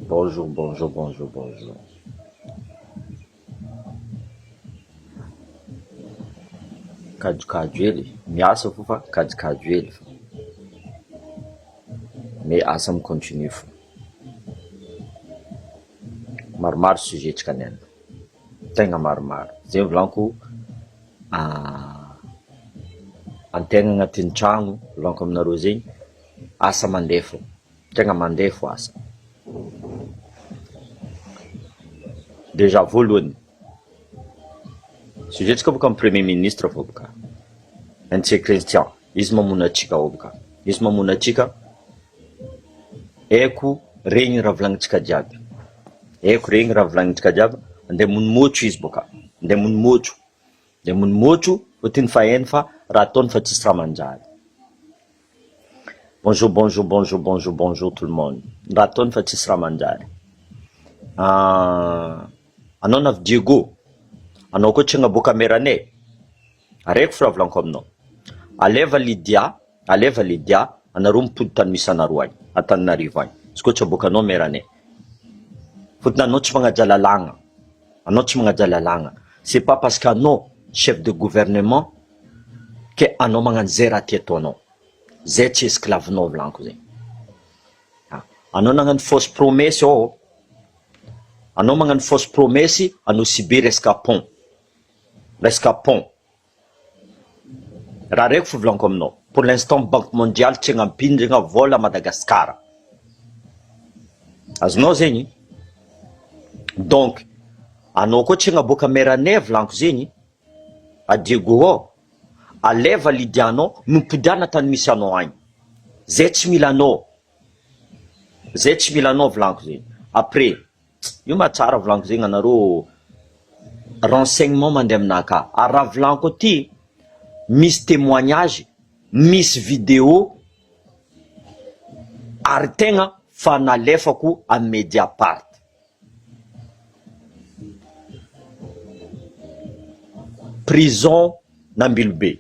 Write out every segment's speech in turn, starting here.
Bonjour bonjour bonjour bonjour. Kajokajy hely, miasa fo fa kajokajy hely fa mais asa mi continue fo. Maromaro sujet tsika niany, tegna maromaro, zay volaniko antegna agnatin'ny tragno volaniko aminareo zegny asa mandeha fô. Tegna mandeha fo asa. Déjà voalohany, sujet tsika boka am premier ministre fô boka, Ntsay Christian, izy mamono antsika ao boka, izy mamono antsika, haiko regny raha volagnintsika jiaby, haiko regny raha volagnintsika jiaby, andeha hamono môtro izy boka, andeha hamono môtro, andeha hamono môtro, fôtony fa hainy fa raha ataony fa tsisy raha manjary. Bonjour bonjour bonjour bonjour bonjour tout le monde raha ataony fa tsisy raha manjary anao navy Diego anao koa tsy agnaboaka cameranay areko fa raha volaniko aminao aleva Lydia aleva Lydia anareo mipody tany misy anareo agny Antananarivo agny izy koa tsy aboakanao meranay fotony anao tsy magnaja lalàgna anao tsy magnaja lalàgna c'est pas parce que anao chef de gouvernement Ke anao magnano zay raha tia ataonao, zay tsy esclave-nao volaniko zegny, a anao nagnano fausse promesse ô, anao magnano fausse promesse anao ciber resaka pont, resaka pont, raha reko fo volaniko aminao, pour l'instant banque mondiale tsy agnampindrigna vola Madagascar, azonao zegny, donc anao koa tsy agnaboaka meranay volaniko zegny. A Diego ô! Aleva Lydia anao mimpodiana tany misy anao agny. Zay tsy mila anao. Zay tsy mila anao volaniko zegny. Après, io ma tsara volaniko zegny anareo renseignement mandeha aminakahy. Ary raha volaniko aty misy témoignage, misy vidéo ary tegna fa nalefako amy mediapart. Prison n'Ambilobe.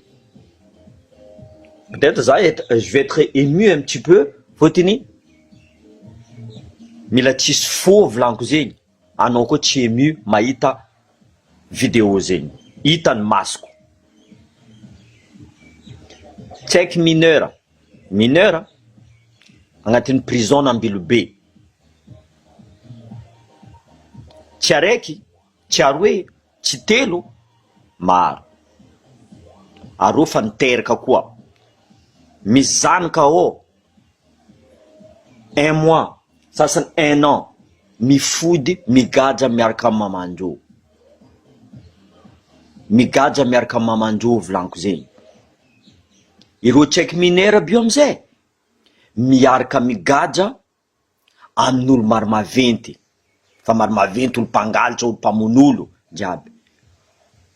Peut-être za je vais être ému un petit peu fôtony mila tsisy faux volaniko zegny, anao koa tsy ému mahita vidéo zegny, hitan'ny masoko. Tsy haiko mineur, mineur agnatin'ny prison n'Ambilobe. Tsy araiky, tsy aroe, tsy telo, maro. Ary reo fa niteraka koa. Misy zanaka ao un mois, sasany un an, mifody migadra miaraka am maman-dreo. Migadra miaraka am maman-dreo volaniko zegny. Ireo tsy haiko mineur aby io amizay, miaraka migadra amin'olo maro maventy fa maro maventy olo mpangalatra olo mpamono olo jiaby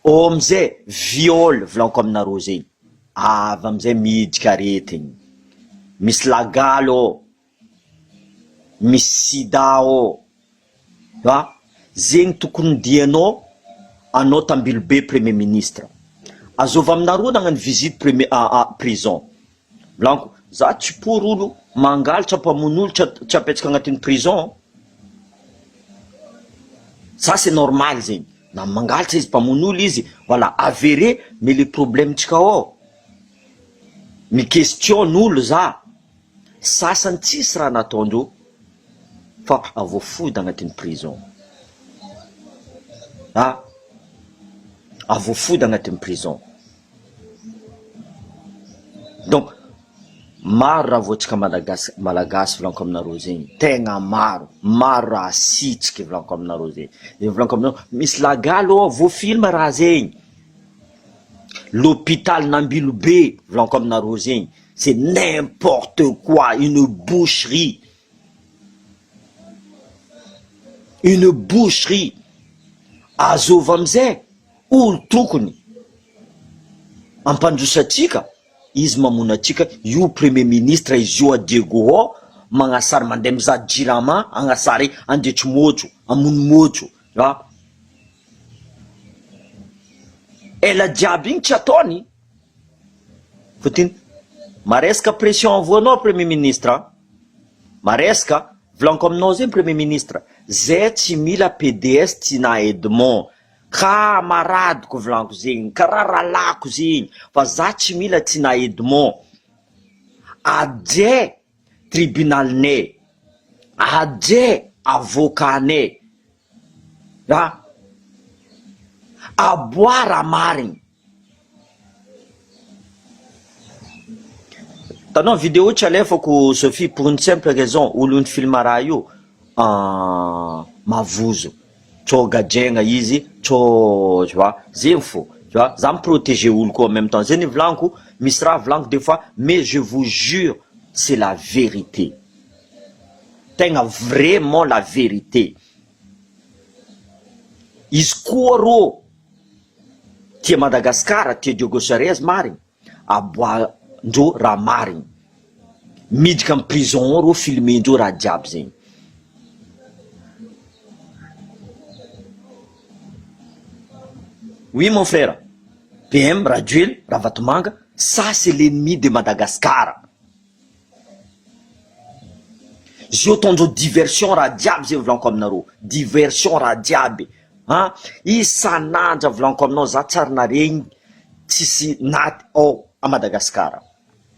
eo amizay viol volaniko aminareo zegny avy amizay miditra aretigny misy lagaly ao misy sida ao a zegny tokony dianao anao tambilobe premier ministre azova aminareo nagnano visite premier prison Blanco, za tsy pour olo mangalatra mpamono olo tsy apetsaka agnatin'ny prison, ça c'est normal zegny, na mangalatra izy mpamono olo izy voilà avéré mais le problème tsika ao mi question olo za sasany tsisy raha nataondreo fa avoafody agnatin'ny prison, ah avoafody agnatin'ny prison. Donc maro raha voantsika malagasy malagasy volaniko aminareo zegny tegna maro maro raha asitrika volaniko aminareo zegny de volaniko aminareo misy lagaly ô voa film raha zegny l'hôpital n'Ambilobe volaniko aminareo zegny c'est n'importe quoi une boucherie une boucherie azova amizay Olo tokony ampandroso atsika izy mamono atsika io premier ministre izy io a Diego ao magnasary mandeha mizaha jirama agnasary andetry môtro amono môtro a ela jiaby igny tsy ataony fotiny maresaka pression avoanao premier ministre a maresaka. Volaniko aminao zegny premier ministre, zay tsy mila PDS Tina Edmond, kamaradiko volaniko zegny, karaha rahalahiko zegny, fa za tsy mila Tina Edmond, adjay tribunalinay, adjay avocat-nay, a aboaha raha marigny. Hitanao video tsy alefako Sophie pour une simple raison olon'ny film raha io mavozo tsao gadraigna izy tsao tu vois zegny fô tu vois za mi-proteger olo koa en même temps zegny volaniko misy raha volaniko des fois mais je vous jure c'est la vérité tegna vraiment la vérité izy koa rô Tia Madagascar tia Diogo Suarez marigny aboahandreo raha marigny miditra am prison ao reo filmendreo raha jiaby zegny. Oui mon frère PM Rajoel Ravatomanga ça c'est l'ennemi de Madagascar. Zio ataondreo diversion raha jiaby zay volaniko aminareo, diversion raha jiaby an, isan'andra volaniko aminao za tsary naregny tsisy naty ao a Madagascar,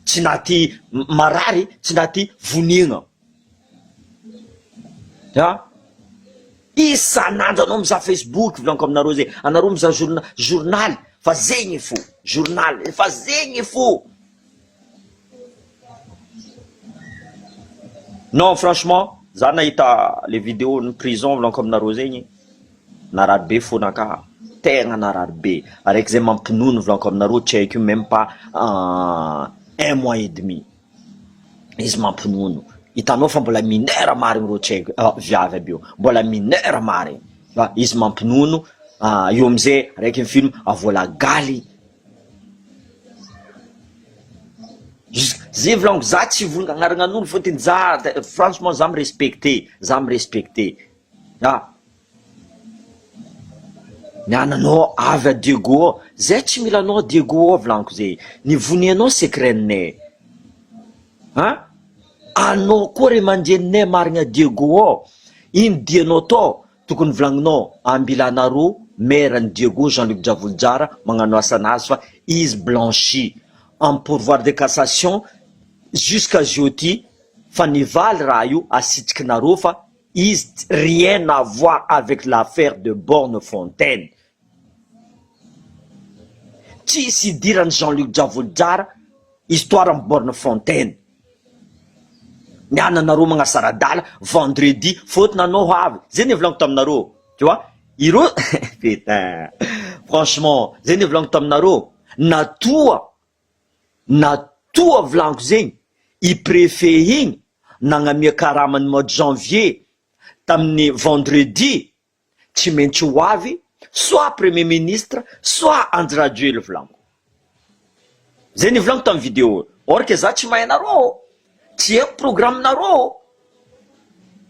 tsy naty marary, tsy naty vonigna an, isan'andro anao mizaha facebook volaniko aminareo zay, anareo mizaha journa- journaly fa zegny fo, journaly fa zegny fo. Non franchement za nahita le video ny prison volaniko aminareo zegny narary be fonakahy tegna narary be araiky zay mampinono volaniko aminareo tsy haiko io meme pas un mois et demi izy mampinono hitanao fa mbola mineur marigny reo tsy haiko viavy aby io mbola mineur marigny fa izy mampinono eo amizay araiky ny film avola galy Zay volaniko za tsy vonona agnarana an'olo fôtony za franchement za mi-respecter za mi-respecter ah ny ananao avy à Diego ao zay tsy mila anao Diego ao volaniko zay ny vonianao secret-nay an anao koa ray aman-dreninay marigna Diego ao ino dianao tao Tokony volagninao ambilanareo maire ny Diego Jean Luc Djavojozara magnano asanazy fa izy blanchi en pourvoir de cassation jusqu'à jeudi fa nivaly raha io asitrikinareo fa izy rien à voir avec l'affaire de borne fontaine. Tsisy idiran'i Jean Luc Djavojozara histoire am borne fontaine. Ny ananareo magnasaradala vendredi fôtony anao ho avy zay nivolaniko taminareo tu vois ireo putain franchement zay nivolaniko taminareo na toa na toa volaniko zegny i prefet igny nagnamia karamany mois de janvier tamin'ny vendredi tsy maintsy ho avy soit premier ministre soit Andry Rajoely volaniko zay nivolaniko tamin'ny video or que za tsy mahay anareo tsy haiko programme nareo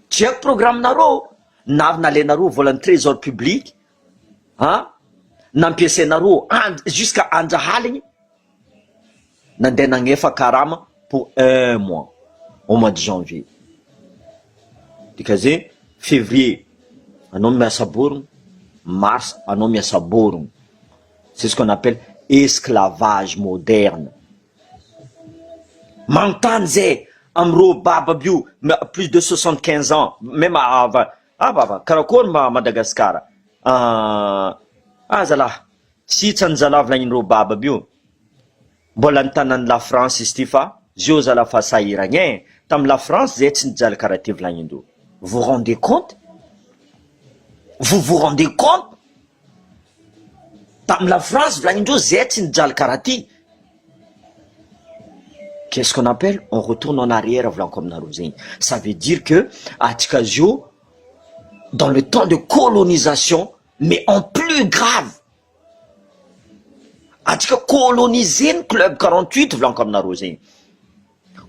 tsy haiko programme nareo na avy nalainareo volan'ny trésor public an nampiasainareo and jusqu'à andrahaligny Nandeha nagnefa karama pour un mois au mois de janvier dikazay février anao miasa borogno mars anao miasa borogno c'est ce qu'on appelle esclavage moderne magnontany zay amreo baba aby io plus de 75 ans meme avant ah baba karakory ma Madagascar ah zalah Sitrany zalah volagnindreo baba aby io mbola ny tanany la France izy ty fa zio zalah fa sahiragna eh tam la France zay tsy nijaly karaha ty volagnindreo vous rendez compte vous vous rendez compte tam la France volagnindreo zay tsy nijaly karaha ty qu'est ce qu'on appelle on retourne en arrière volaniko aminareo zegny ça veut dire que atsika zio dans le temps de colonisation mais en plus grave atsika coloniser ny club 48 volaniko aminareo zegny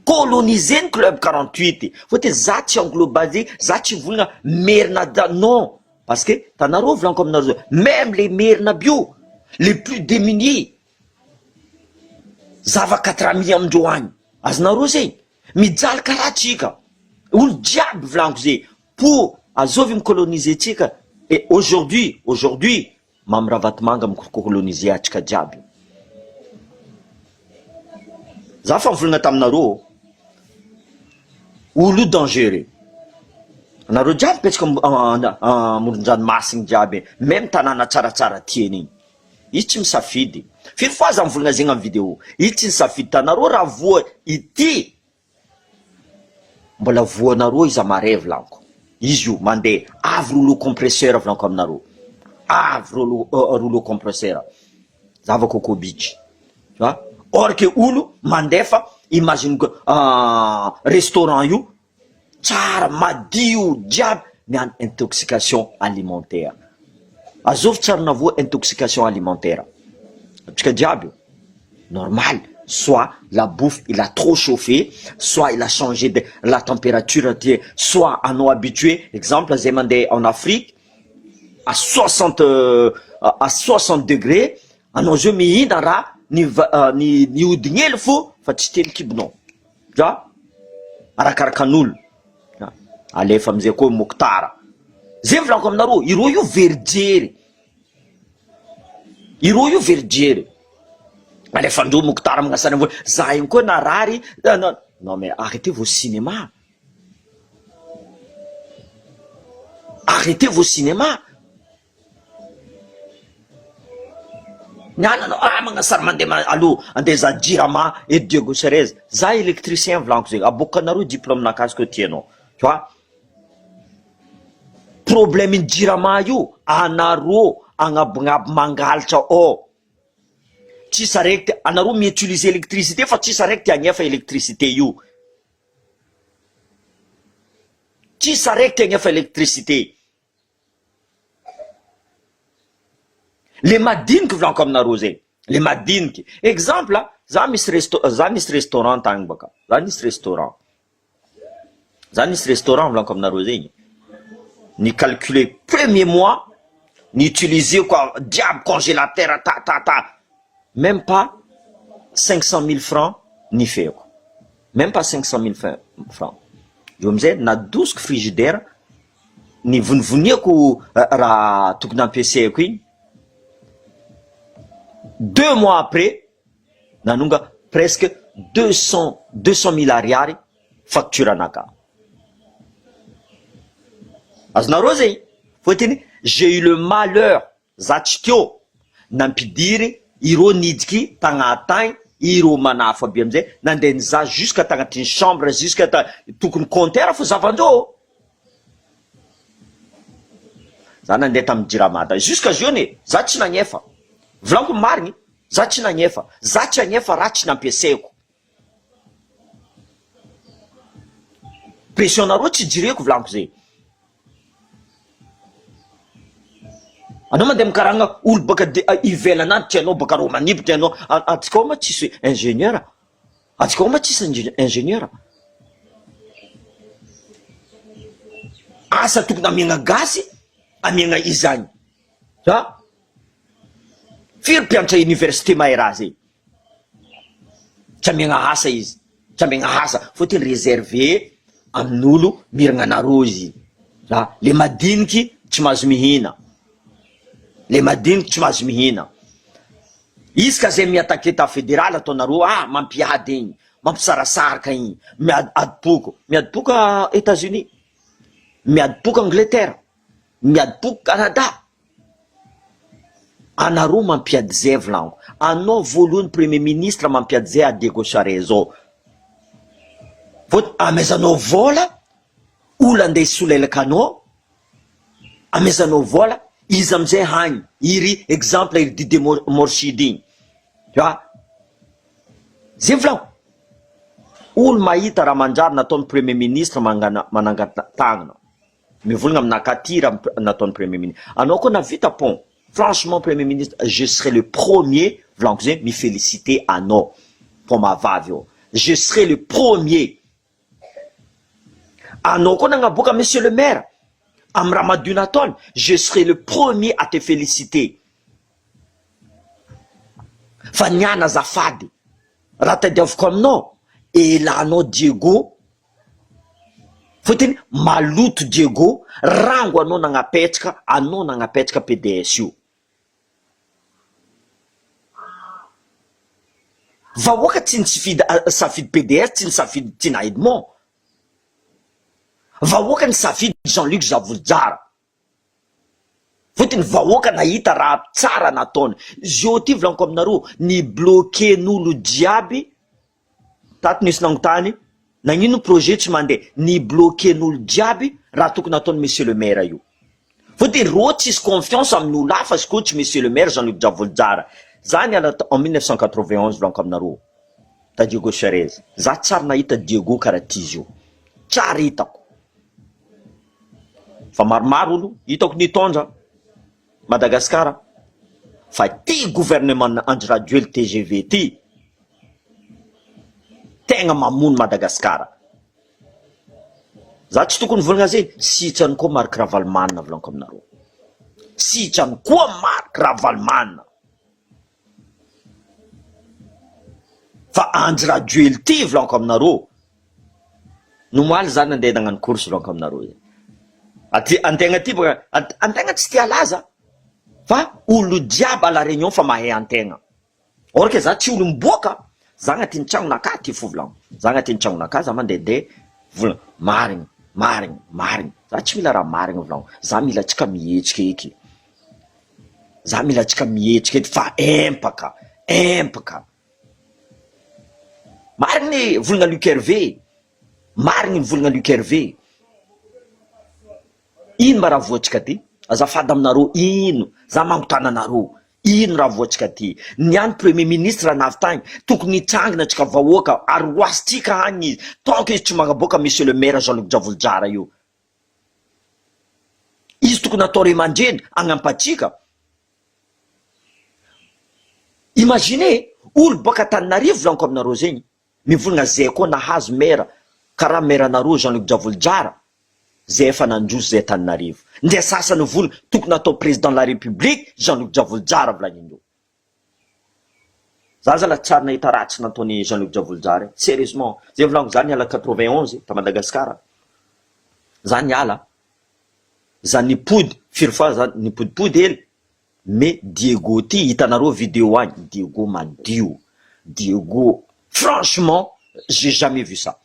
coloniser ny club 48 fôtony za tsy englobase za tsy mivolagna merina da non parce que tanareo volaniko aminareo zao même les merina aby io les plus démunis zava quatre mille amindreo agny azonareo zegny mijaly karaha atsika. Olo jiaby volaniko zay pour azovy mi-coloniser tsika et aujourd'hui aujourd'hui Mamy Ravatomanga mi-coloniser atsika jiaby. Za fa nivolagna taminareo olo io dangereux. Anareo jiaby mipetraka amoron-dranomasigny jiaby meme tanàna tsaratsara tiany igny. Izy tsy misafidy. Firy fois za mivolagna zegny amy video. Izy tsy nisafidy tanareo raha voa ity Mbola voanareo izy amare volaniko. Izy io mandeha avy rouleau compresseur volaniko aminareo. Avy rouleau rouleau compresseur. Zava coco beach. Tu vois? Or que olo mandefa imagine restaurant io tsara madio jiaby miandry intoxication alimentaire. Azovy tsary navoa intoxication alimentaire. Atsika jiaby io. Normal, soit la bouffe il a trop chauffé, soit il a changé de la température aty, soit anao habitué, exemple zay mandeha en Afrique à 60 à 60 degré anao zao mihina raha ny va- ny ny hodiny hely fo fa tsy telo kibonao, tu vois, arakaraka an'olo, alefa amizay koa mokotara, zay volako aminareo, ireo io very jery. Ireo io very jery. Alefandreo Mokhtar magnasana vola. Za io koa narary. Non mais arrêtez vos cinéma. Arrêtez vos cinéma. Ny anana anao ah magnasara mandeha aloha andeha za jirama eto Diego Suarez. Za électricien volaniko zegny. Aboakanareo diplôme nakahy koa tianao. Tu vois? Problème ny jirama io anareo agnabognabo mangalatra ao tsisy araiky te anareo mi utiliser électricité fa tsisy araiky te agnefa électricité io tsisy araiky te agnefa électricité. Le madiniky volaniko aminareo zay, le madiniky, exemple za misy resto za nisy restaurant tagny baka, za nisy restaurant, za nisy restaurant volaniko aminareo zegny, ni calculer premier mois ni utiliser-ko jiaby congélateur ta ta ta, même pas 500 mille francs nifehako, même pas 500 mille francs, eo amizay nadosiko frigidaire Nivonivoniako raha tokony ampiasaiko iny, deux mois après nanonga presque 200 200 mille ariary facture anakahy, azonareo zegny? Fôtony j'ai eu le malheur za tsy teo nampidiry ireo nidiky tagnatagny ireo manafo aby amizay nandeha nizaha jusque tagnatin'ny chambre jusque ta tokony compteur fo zavandreo. Za nandeha tamin'ny jirama ta jusqu'à jeune e, za tsy nagnefa, volaniko ny marigny, za tsy nagnefa, za tsy hagnefa raha tsy nampiasaiko, pression nareo tsy jireko volaniko zay, anao mandeha mikaragna olo baka de ivelany any tianao baka Romanie tianao, antsika ao ma tsisy ingénieur. Antsika ao ma tsisy ingénieur? Asa tokony amiagna gasy amiagna izany a! Firy mpianatra université mahay raha zay? Tsy amiagna asa izy, tsy amiagna asa fôtony reserve amin'olo miragna anareo izy a! Le madiniky tsy mahazo mihina, le madiniky tsy mahazo mihina. Izy ka zay mi-attaquer etat federal ataonareo ah mampiady igny, mampisarasaraka igny, miady adim-poko, miadim-poko Etats Unis, miadim-poko Angleterre, miadim-poko Canada, anareo mampiady zay volaniko, anao voalohany premier ministre mampiady zay à Diego Suarez ao, vao amaizanao vôla olo andeha hisolelaka anao, Amezanao vola izy amizay hagny iry exemple iry Didier Morchid igny tu vois zay volagno olo mahita raha manjary nataony premier ministre mangana manangan-tagnana mivolagna aminakahy ty raha nataony premier ministre anao koa nahavita pont franchement premier ministre je serai le premier volaniko zay mi feliciter anao pont mahavavy io je serai le premier Anao koa nagnaboaka monsieur le maire am raha madio nataony je serai le premier à te féliciter fa niana azafady raha tadiaviko aminao elanao Diego. Fotony maloto Diego rango anao nagnapetraka anao nagnapetraka PDS io. Vahoaka tsy nitsifidy safidy PDS tsy nisafidy Tiana Edmond. Vahoaka nisafidy Jean Luc Zavolijara. Fotony vahoaka nahita raha tsara nataony. Zio ty volaniko aminareo ni bloquer n'olo jiaby tato nisy nagnontany nagnino projet tsy mandeha ni bloquer n'olo jiaby raha tokony ataony monsieur le maire io. Fotony reo tsisy confiance amin'olo hafa izy koa tsy monsieur le maire Jean Luc Javolijara. Za niala en 1991 volaniko aminareo ta Diego Suarez za tsary nahita Diego karaha ty zio tsary hitako. Fa maromaro olo hitako nitondra Madagascar fa ty gouvernement Andry Rajoely tgv ty tegna mamono Madagascar. Za tsy tokony volagna zegny, sitrany koa Marc Ravalomanana volaniko aminareo, sitrany koa Marc Ravalomanana. Fa Andry Rajoely ty volaniko aminareo, nomaly za nandeha nagnano course volaniko aminareo zay, aty antegna aty boka antegna tsy tia laza fa olo jiaby à la réunion fa mahay antegna, or que za tsy olo miboaka, za agnatin'ny tragnonakahy ty fo volaniko, za agnatin'ny tragnonakahy za mandehandeha vola marigny marigny marigny, za tsy mila raha marigny volaniko, za mila antsika mihetsika eky. Za mila antsika mihetsika eto fa empaka, empaka. Marina e, volagna Luc Hervé, marigny ny volagna Luc Hervé. Ino mba raha voantsika ty? Azafady aminareo ino? Za magnontany anareo, ino raha voantsika ty? Niany premier ministre navy tagny, tokony hitsangana antsika vahoaka ary roasintsika agny izy, tant que izy tsy magnaboaka monsieur le maire Jean Luc Djavolijara io. Izy tokony atao ray aman-dreny agnampatsika. Imaginez olo boaka Antananarivo volaniko aminareo zegny mivolagna zay koa nahazo maire karaha maire anareo Jean Luc Djavolijara zay efa nandroso zay Antananarivo. Ndre sasany mivolagna tokony atao président de la république Jean Luc Djavolijara volagnindreo. Za zala tsary nahita ratsy nataony Jean Luc Djavolijara e, serieusement, zay volaniko za niala 91 ta Madagascar, za niala, za nipody firy fois za nipodipody hely, mais Diego ty hitanareo video agny, Diego madio, Diego franchement j'ai jamais vu ça,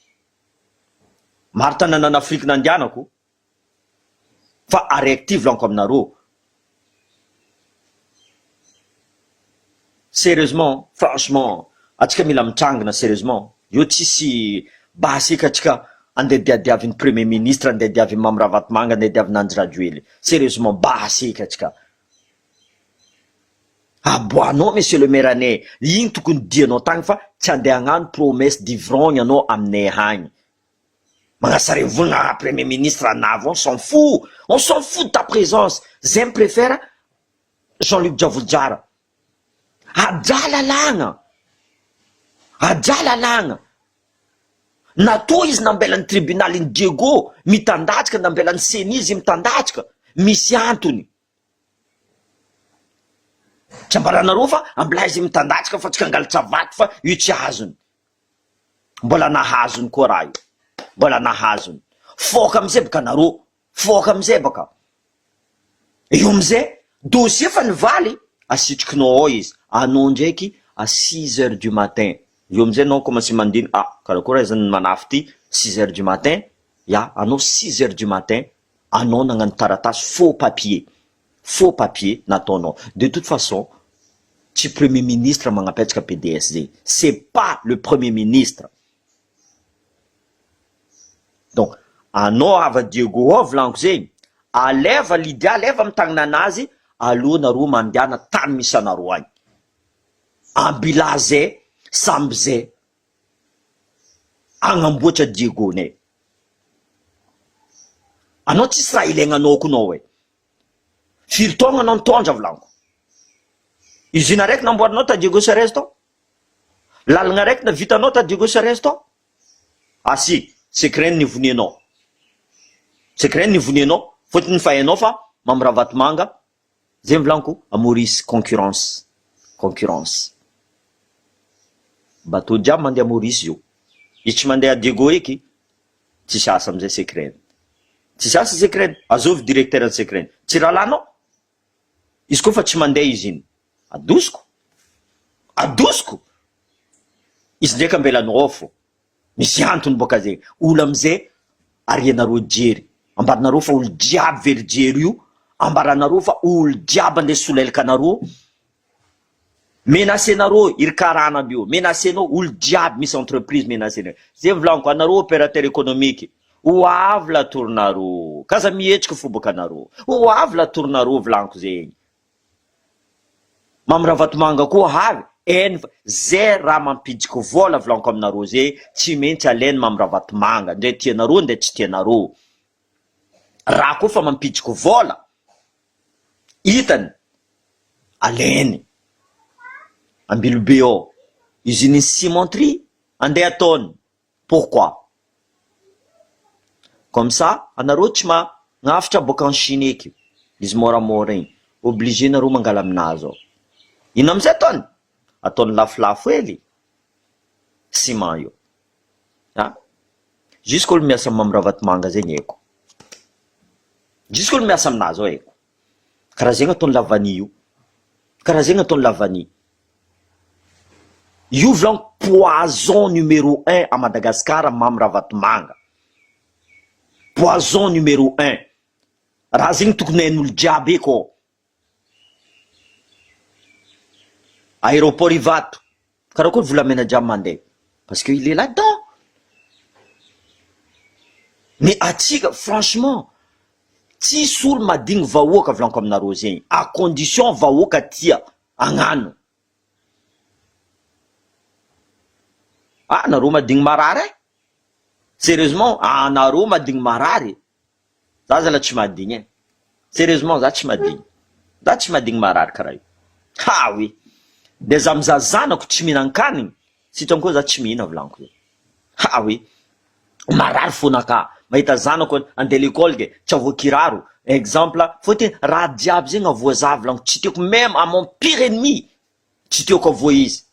maro tanana en Afrique nandianako, Fa araiky ty volaniko aminareo, serieusement, franchement, atsika mila mitrangana serieusement, eo tsisy basy eky atsika andeha diadiavin'ny premier ministre, andeha diavin'i Mamy Ravatomanga, andeha diavin'i Andry Rajoely, serieusement basy eky atsika. Aboahanao monsieur le maire anay, iny tokony dianao tagny fa tsy andeha hagnano promesse d'ivrogne anao aminay agny. Manasarivona premier ministre anavo on s'en fout on s'en fout de ta présence zay mi préfère Jean Luc Djavolijara ajà lalàgna ajà lalàgna natoa izy nambelan'ny tribunal iny Diego mitandatsika nambelan'ny ceni izy mitandatsika misy antony tsy ambaranareo fa ambilà izy mitandatsika fa tsy kangalatra vato fa io tsy azony Mbola nahazony koa raha io, mbola nahazony. Fôka amizay baka nareo, fôka amizay baka. Io amizay, dossier efa nivaly, asitrikinao ao izy, anao ndraiky à six heures du matin, io amizay anao commencer mandiny, ah karakory aiza ny manafy ty, six heures du matin, ya anao six heures du matin, anao nagnano taratasy faux papier, faux papier nataonao, de toute façon tsy premier ministre magnapetraka PDS zegny, c'est pas le premier ministre, donc anao ava Diego ao volaniko zegny, aleva Lydia aleva amy tagnana anazy aleo nareo mandiana tany misy anareo agny, ambilà zay samby zay agnamboatra Diego nay. Anao tsisy raha ilaigna anao ko nao e. Firy taogno anao nitondra volaniko? Usine araiky namboarinao ta Diego Suarez tao? Lalagna araiky navitanao ta Diego Suarez tao? Ah si, secret ny nivonianao. Secret ny nivonianao, fôtony fa hainao fa Mamy Ravatomanga zay volaniko à Maurice concurrence, concurrence. Bateau jiaby mandeha Maurice io. Izy tsy mandeha Diego eky. Tsisy asa amizay secret. Tsisy asa secret. Azovy directeur ny secret. Tsy rahalanao? Izy koa fa tsy mandeha izy iny. Adosiko. Adosiko. Izy ndraiky ambelanao ao fô. Misy antony boka zegny. Olo amizay arianareo jery. Ambaranareo fa olo jiaby very jery io. Ambaranareo fa olo jiaby andeha solelaka anareo. Menacenareo iry karana aby io, menacenao olo jiaby misy entreprise menacenareo, zay volaniko anareo opérateur économique ho avy la tournareo, k'aza mihetsiky fo boka anareo, ho avy la tournareo volaniko zegny, Mamy Ravatomanga koa avy eny fa zay raha mampidiky vola volaniko aminareo zay tsy maintsy alainy Mamy Ravatomanga ndre tianareo ndre tsy tianareo, raha koa fa mampidiky vola Hitany, alainy Ambilobe ao, usine cimenterie andeha ataony, pourquoi? Comme ça anareo tsy magnafitra boaka en Chine eky, izy moramora igny, obligé nareo mangala aminazy ao, inona amizay ataony? Ataony lafolafo hely ciment io, ah! Jusque olo miasa am Mamy Ravatomanga zegny haiko. Jusque olo miasa aminazy ao haiko. Karaha zegny ataony la vanille io. Karaha zegny ataony la vanille. Io volaniko poison numéro un à Madagascar Mamy Ravatomanga. Poison numéro un. Raha zegny tokony hain'olo jiaby eky ô. Aéroport Ivato, karakory volamena jiaby mandeha parce que il est là dedans, mais atsika franchement tsisy olo madigny vahoaka volaniko aminareo zegny à condition vahoaka tia agnano, ah nareo madigny marary e, serieusement anareo madigny marary. Za zala tsy mahadigny e! Serieusement za tsy mahadigny, za tsy mahadigny marary karaha io, ha oui! De za mizaha zanako tsy mihinan-kanigny, sitrany koa za tsy mihina volaniko zay, ha oui! Marary fonakahy mahita zanako andeha l'école ke tsy avoa kiraro, exemple fôtony raha jiaby zegny avoa za volaniko tsy tiako meme à mon pire ennemi tsy tiako avoa izy.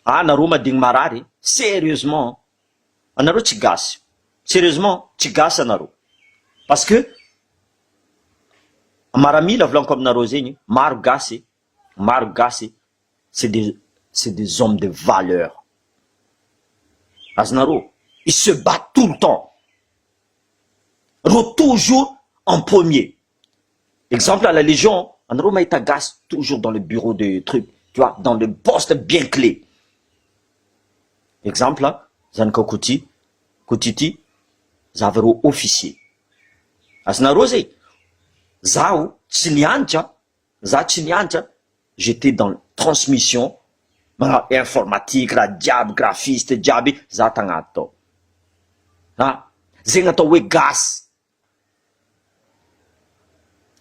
Ah nareo madigny marary e, serieusement anareo tsy gasy, serieusement tsy gasy anareo parce que maramila volaniko aminareo zegny maro gasy, maro gasy c'est des c'est des hommes de valeur azonareo, ils se battent tout le temps, reo toujours en premier. Exemple à la légion, anareo mahita gasy toujours dans le bureau de truc, tu vois, dans le poste bien clé. Exemple, zanaka Koti, Kotity, zavareo officier. Azonareo zay, zaho tsy nianatra, za tsy nianatra, j'étais dans transmission, magnano informatique, raha jiaby, graphiste jiaby, za tagnaty tao. Ah, zegny atao hoe gasy.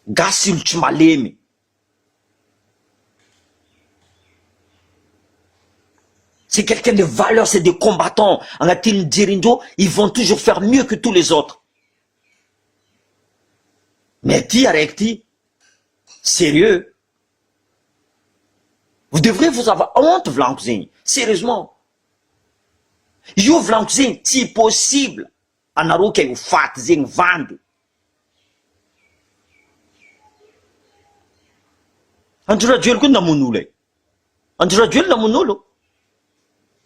Gasy olo tsy malemy. C'est quelqu'un de valeur, c'est des combattants agnatin'ny jerindreo ils vont toujours faire mieux que tous les autres. Mais ty araiky ty sérieux vous devrez vous avoir honte volaniko zegny sérieusement io volaniko zegny tsy possible Anareo kay ho faty zegny vandy. Andry Rajoely koa namono olo e. Andry Rajoely namono olo.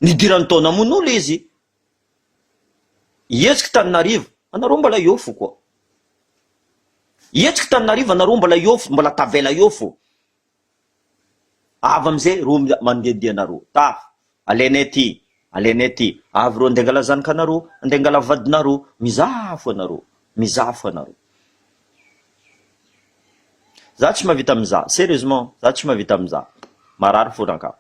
Nidirany tao namono olo izy. Hihetsiky Taninarivo, anareo mbola eo fo koa. Hihetsiky Taninarivo anareo mbola eo fo, mbola tavela eo fo. Avy amizay reo mandehandeha anareo taf alainay ty alainay ty avy reo andeha angala zanakanareo andeha angala vadinareo mizaha fo anareo mizaha fo anareo za tsy mahavita mizaha serieusement za tsy mahavita mizaha marary fonakahy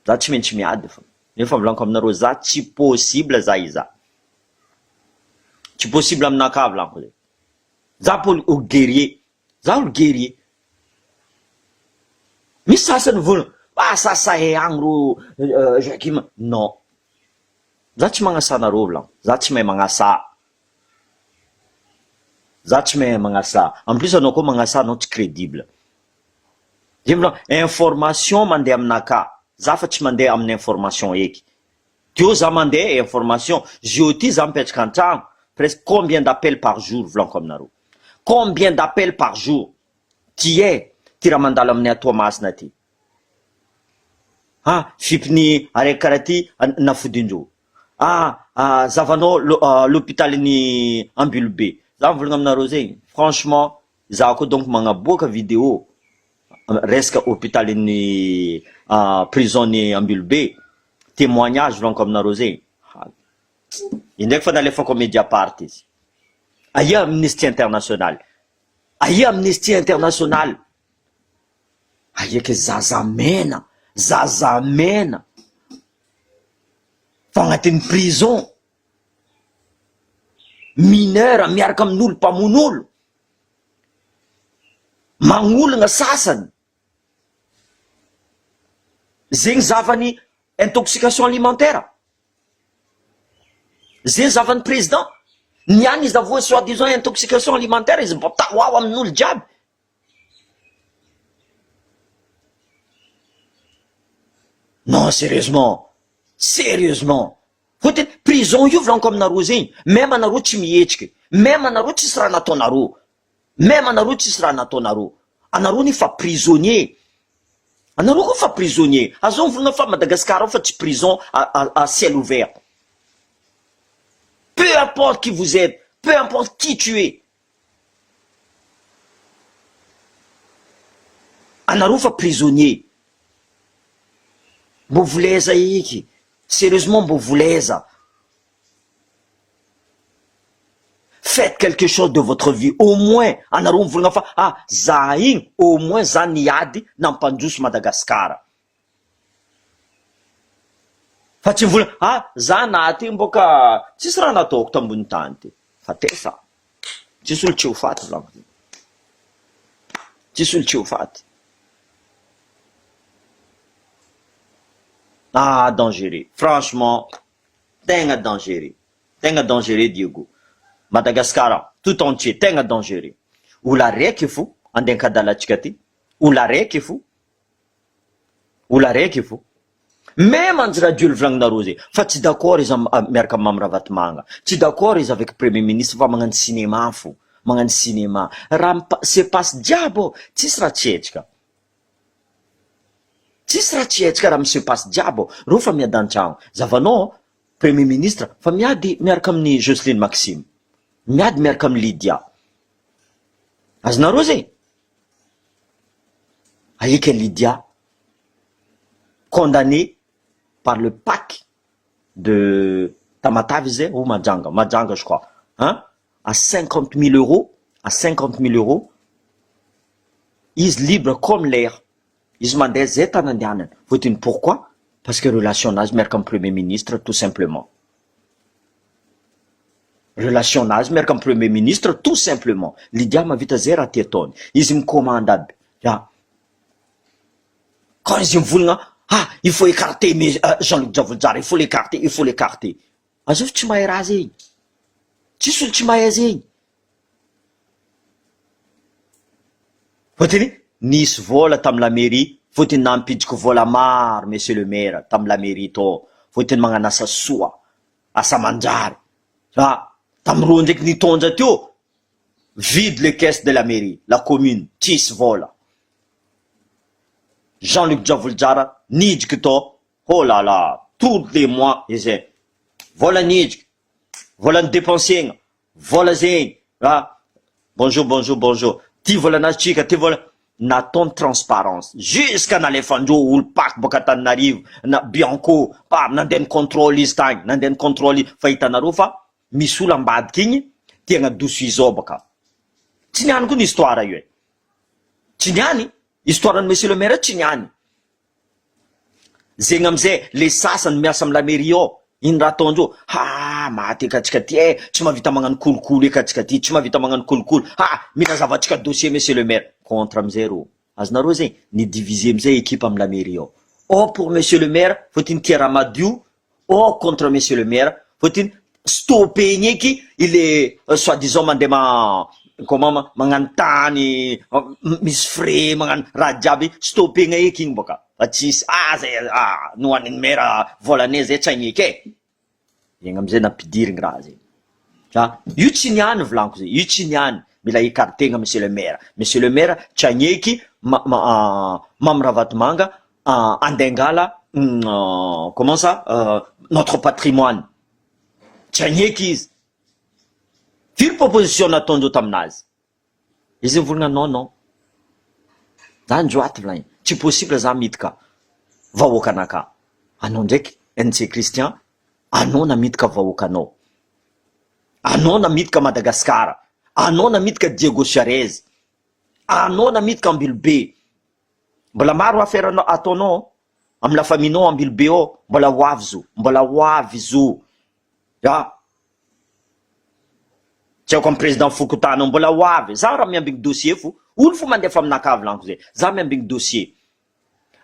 za tsy maintsy miady fo nefa volaniko aminareo za tsy possible za hizaha tsy possible aminakahy volaniko zay za pol ho guerrier za olo guerrier Misy sasany mivolagna ah sasahe agny rô Joachim, non za tsy magnasa anareo volagno, za tsy mahay magnasa, za tsy mahay magnasa, en plus anao koa magnasa anao tsy credible, zay volagno information mandeha aminakahy, za fa tsy mandeha amin'ny information eky. Teo za mandeha information, zio ty za mipetraka antragno, presque combien d'appels par jour volaniko aminareo, combien d'appels par jour, ty eh, ty raha mandalo aminay a Toamasina aty, ah fipiny araiky karaha ty nafodindreo, ah zavanao l'hôpital-n'ny Ambilobe, za mivolagna aminareo zegny, franchement za koa donc magnaboaka vidéo resaka hôpital-n'ny prison-n'ny Ambilobe, témoignage volaniko aminareo zegny, io ndraiky fa nalefako am Mediapart izy, aia Amnesty International, aia Amnesty International, aia ke zazamena, zazamena fa agnatin'ny prison, mineur miaraka amin'olo mpamono olo, Magnologna sasany zegny zavany intoxication alimentaire, zegny zavany président, niany izy avoa soit disant intoxication alimentaire izy mba tahoaho amin'olo jiaby. Non sérieusement, sérieusement, fôtony prison io volaniko aminareo zegny, même anareo tsy mihetsiky, même anareo tsisy raha nataonareo, Même anareo tsisy raha nataonareo. Anareo anie fa prisonnier. Anareo koa fa prisonnier. Azao mivolagna fa Madagascar ao fa tsy prison à ciel ouvert. Peu importe qui vous etes, peu importe qui tu es. Anareo fa prisonnier. Mbô voleza eky. Sérieusement mbô voleza. Faites quelque chose de votre vie au moins anareo mivolagna fa ah za igny au moins za niady nampandroso Madagascar fa tsy mivolagna ah za naty igny boka tsisy raha nataoko tambony tany ty fa tesa tsisy olo tsy ho faty volagniko zegny tsisy olo tsy ho faty ah dangereux franchement tegna dangereux Tegna dangereux Diego. Madagascar tout entier tegna dangereux. Olo araiky fo andeha ankadalatsika aty, olo araiky fo, olo araiky fo. Meme Andry Rajoely volagninareo zay fa tsy d'accord izy am miaraka am Mamy Ravatomanga, tsy d'accord izy avec premier ministre fa magnano cinéma fo, magnano cinéma. Raha mi se passe jiaby ao, tsisy raha tsy hetsika. Tsisy raha tsy hetsika raha mi se passe jiaby ao, reo fa miady antragno. Zavanao Premier ministre fa miady miaraka amin'i Jocelyne Maxime, miady miaraka amin'i Lydia. Azonareo zay? Ahiaka Lydia, condamnée par le pac de Tamatave izy zay ou Majanga, Majanga je crois, hein, à 50 000 euros, à 50 000 euros, izy libre comme l'air. Izy mandeha zay tany andehanany, fotony pourquoi? Parce que relation nazy miaraka am premier ministre tout simplement, relation nazy miaraka am premier ministre tout simplement, Lydia mahavita zay raha tia ataony, izy mi-commande aby, ya, quand izy mivolagna ah il faut écarter mes Jean Luc Djavojozara, il faut l'écarter, il faut l'écarter, azovy tsy mahay raha zegny, tsisy olo tsy mahay zegny. Fôtony nisy vôla tamy la mairie, fôtony nampidiko vôla maro monsieur le maire tamy la mairie tô, fôtony magnano asa soa, asa manjary, fa tamy rô ndraiky nitondra teo, vide le caisse de la mairie, la commune, tsisy vôla, Jean Luc Djavojozara nidriky tô, oh là là, tous les mois izay, vôla nidriky, vôla nidepensegna, Vola zegny ah bonjour bonjour bonjour ty volanazy tsika ty vola nataony transparence jusqu'à nalefandreo olo paky boaka Antananarivo na Bianco pa nandeha ni controle izy tagny nandeha ni controle izy fa hitanareo fa misy olo ambadika igny te hagnadoso izy ao baka tsy niany koa ny histoire io e tsy niany histoire ny monsieur le maire tsy niany Zegny amizay le sasany miasa am la mairie ao, ino raha ataondreo? Haa maty eky atsika ty eh, tsy mahavita magnano kolikoly eky atsika ty, tsy mahavita magnano kolikoly, haa mila zavantsika dossier monsieur le maire, contre amizay reo, azonareo zegny? Ni diviser amizay equipe am la mairie ao, ao pour monsieur le maire fôtony tia raha madio, ao contre monsieur le maire fôtony stopegny eky ile soit disant mandeha ma. Comment magnano tany misy frais magnano raha jiaby stoppegna eky igny bôka fa tsisy ah zay ah nohanin'ny maire vôlanay zay tsy agneky e, igny amizay nampidirigny raha zegny a io tsy niany volaniko zay io tsy niany mila ecartegna monsieur le maire, monsieur le maire tsy agneky ma- ma- Mamy Ravatomanga andeha angala comment ça notre patrimoine tsy agneky izy. Firy proposition nataondreo taminazy? Izy nivolagna non non, za ndroaty volagniny, tsy possible za midika vahoakanaka, anao ndraiky Ntsay Christian, anao namidika vahoakanao, anao namidika Madagascar, anao namidika Diego Suarez, anao namidika Ambilobe, mbola maro affaire ataonao amy la famille nao Ambilobe ao, mbola ho avy zo, mbola ho avy zo. Ah! Tsy haiko am président fokontany ao mbola ho avy, za raha miambigny dossier fo, olo fo mandefa aminakahy volaniko zay, za miambigny dossier,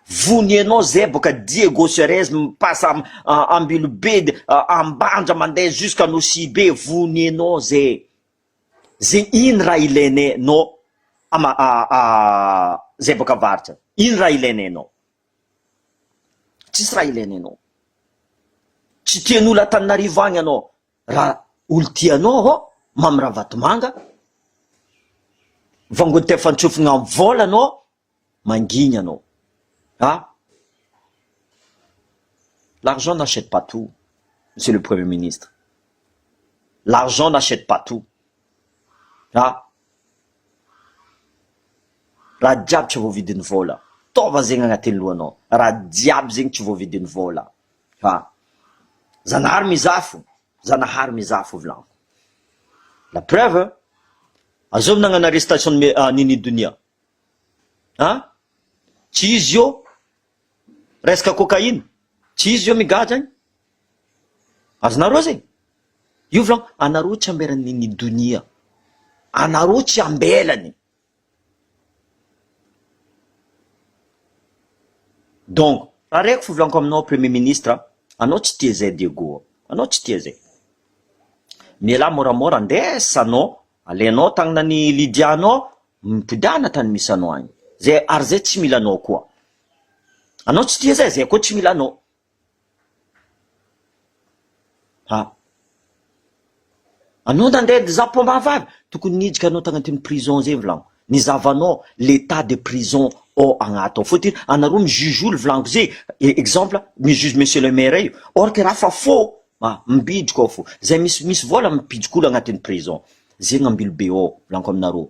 vonianao zay boka Diego Suarez mi-passe am Ambilobe Ambanja mandeha jusqu'à Nosy be, vonianao zay, zay ino raha ilainay nao ama zay boka avaratra, ino raha ilainay nao. Tsisy raha ilaina anao. Tsy tian'olo Antananarivo agny anao. Raha olo tia anao hô, Mamy Ravatomanga, vangony tefantsofigna am vôla anao, mangigny anao. Ah! L'argent n'achète pas tout, monsieur le premier ministre. L'argent n'achète pas tout. Ah! Raha jiaby tsy voavidin'ny vôla. Taova zegny agnatin'ny lohanao. Raha jiaby zegny tsy voavidin'ny vôla. Fa Zanahary mizaha fo, Zanahary mizaha fo volaniko. La preuve, azovy nagnano arrestation ny Nini Donia? An? Tsy izy io resaka cocaïne, tsy izy io migadra agny. Azonareo zegny? Io volaniko, anareo tsy amberan'i Nini Donia. Anareo tsy ambelany. Donc raha reko fivolaniko aminao premier ministre anao tsy tia zay Diego anao tsy tia zay mialà moramora andesa anao alainao tagnana ny Lydia anao mipodiana tany misy anao agny zay ary zay tsy mila anao koa anao tsy tia zay zay koa tsy mila anao. Ha. Anao nandeha nizaha mpomba vavy, tokony niditra anao tagnatin'ny prison zay volagno, nizahavanao l'état de prison ao agnaty ao, fôtony anareo mi-juge olo volaniko zay, exemple mi-juge monsieur le maire io, or que raha fa faux, ah mibidrika ao fô, zay misy misy vôla mipidrika olo agnatin'ny prison, zegny ambilobe ao volaniko aminareo.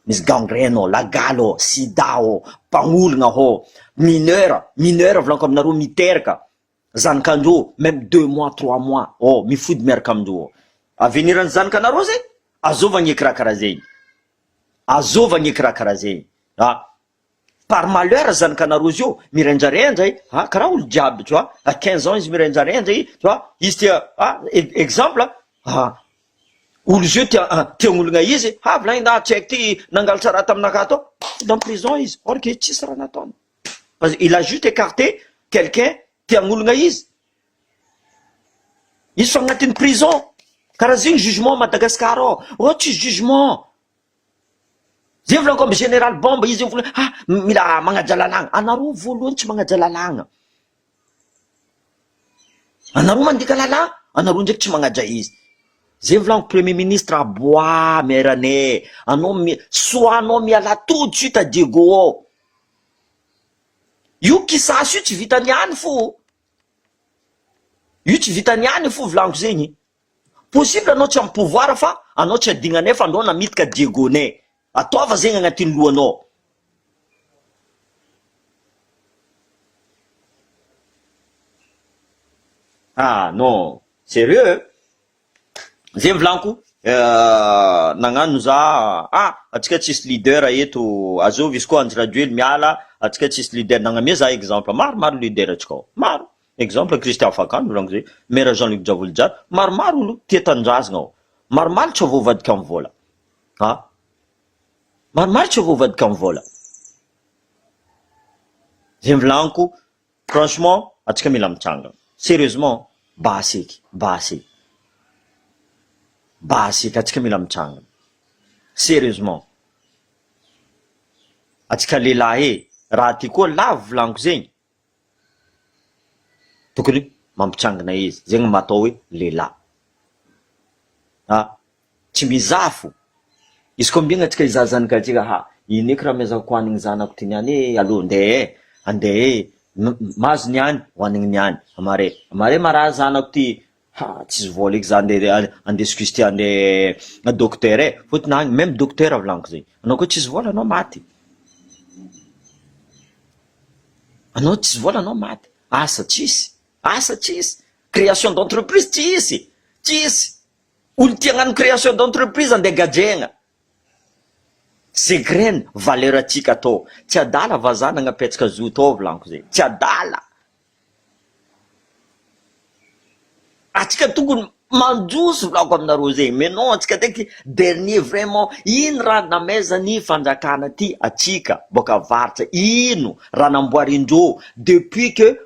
Misy gangrène ao, lagaly ao, sida ao, mpagnologna ao, mineur, mineur volaniko aminareo miteraka zanakandreo meme deux mois trois mois ao mifody miaraka amindreo ao, avenir ny zanakanareo zay azova agneky raha karaha zegny, azova agneky raha karaha zegny ah. Par malheur zanakanareo zio mirendrarendra e, ah karaha olo jiaby tu vois, à 15 ans izy mirendrarendra i tu vois, izy tia ah exemple ah olo zio tia tian'ologna izy, ha volagny na tsy haiko ty nangalatra raha taminakahy tao, dans prison izy or que tsisy raha nataony, parce il a juste écarté quelqu'un tian'ologna izy, izy fa agnatin'ny prison, karaha zegny jugement Madagascar ao, oh tsisy jugement. Zay volaniko am général bomba izy mivolagna ah mila magnaja lalàgna, anareo voalohany tsy magnaja lalàgna, anareo mandika lalàgna, anareo ndraiky tsy magnaja izy, zay volaniko premier ministre aboah maire anay, anao mi- soit anao miala tout de suite à Diego ao, io kisasa io tsy vita niany fo, io tsy vita niany fo volaniko zegny. Possible anao tsy am pouvoir fa anao tsy adignanay fa anao namitika Diego nay. Ataova zegny agnatin'ny lohanao. Ah non sérieux zay volaniko nagnano za ah atsika tsisy leader eto azovy izy koa Andry Rajoely miala atsika tsisy leader nagnamia za exemple maromaro leader atsika ao maro. Exemple Christian Fakano volaniko zay, Maire Jean Luc Djavolijato, maromaro olo tia tanindrazagna ao, maromaro tsy voavadika am vola a, maromaro tsy voavadika am vola, zay volaniko franchement atsika mila mitsangana serieusement basy eky basy e, basy eky atsika mila mitsangana. Sérieusement. Atsika lehilahy e, raha ty koa lavo volaniko zegny, tokony mampitsangana izy, zegny maha atao hoe lehilahy. A, tsy mizaha fo, izy koa mbiagna atsika hizaha zanak'antsika, ha ino eky raha amezako hoanigny zanako ty niany e, aleo andeha e, andeha e, mahazo niany hoanigny niany, amare, amare marary zanako ty, Ha tsisy vola eky za ndeha andesiko izy ty andeha docteur e, fotony agny meme docteur volaniko zegny, anao koa tsisy vola anao maty, anao tsisy vola anao maty, asa tsisy, asa tsisy, création d'entreprise tsisy, tsisy, olo tia hagnano création d'entreprise andeha gadraigna, secret-ny valeur antsika atao, tsy adala vazaha nagnapetsaka zo tao volaniko zegny, tsy adala. Atsika tokony mandroso volako aminareo zegny mais non atsika ndraiky dernier vraiment ino raha namezany fanjakana ty atsika boaka avaratra ino raha namboarindreo depuis que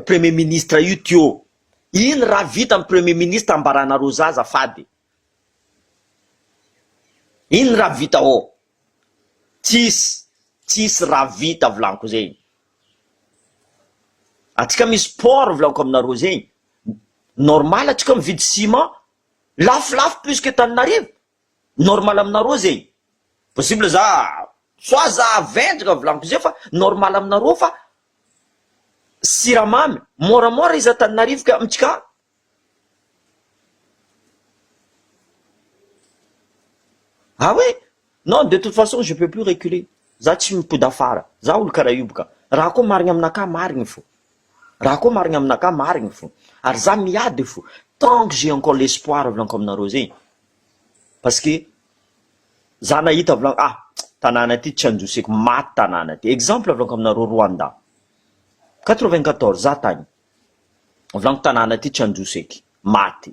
premier ministre io teo ino raha vita ny premier ministre ambaranareo za azafady ino raha vita ao tsisy tsisy raha vita volaniko zegny. Atsika misy port volaniko aminareo zegny, normal atsika mividy ciment lafolafo plus que Tananarivo, normal aminareo zegny, possible za soit za vendrana volaniko zay fa normal aminareo fa siramamy moramora izy Antananarivo ka amintsika. Ah oui! Non de toute façon je peux plus reculer, za tsy mipody afara, za olo karaha io boka, raha koa marigny aminakahy marigny fo, raha koa marigny aminakahy marigny fo, ary za miady fo, tant que j'ai encore l'espoir volaniko aminareo zegny, parce que za nahita volaniko ah tanàna ty tsy anjoseko, maty tanàna ty, exemple volaniko aminareo Rwanda, 94 za tagny, Volaniko tanàna ty tsy handroso eky, maty.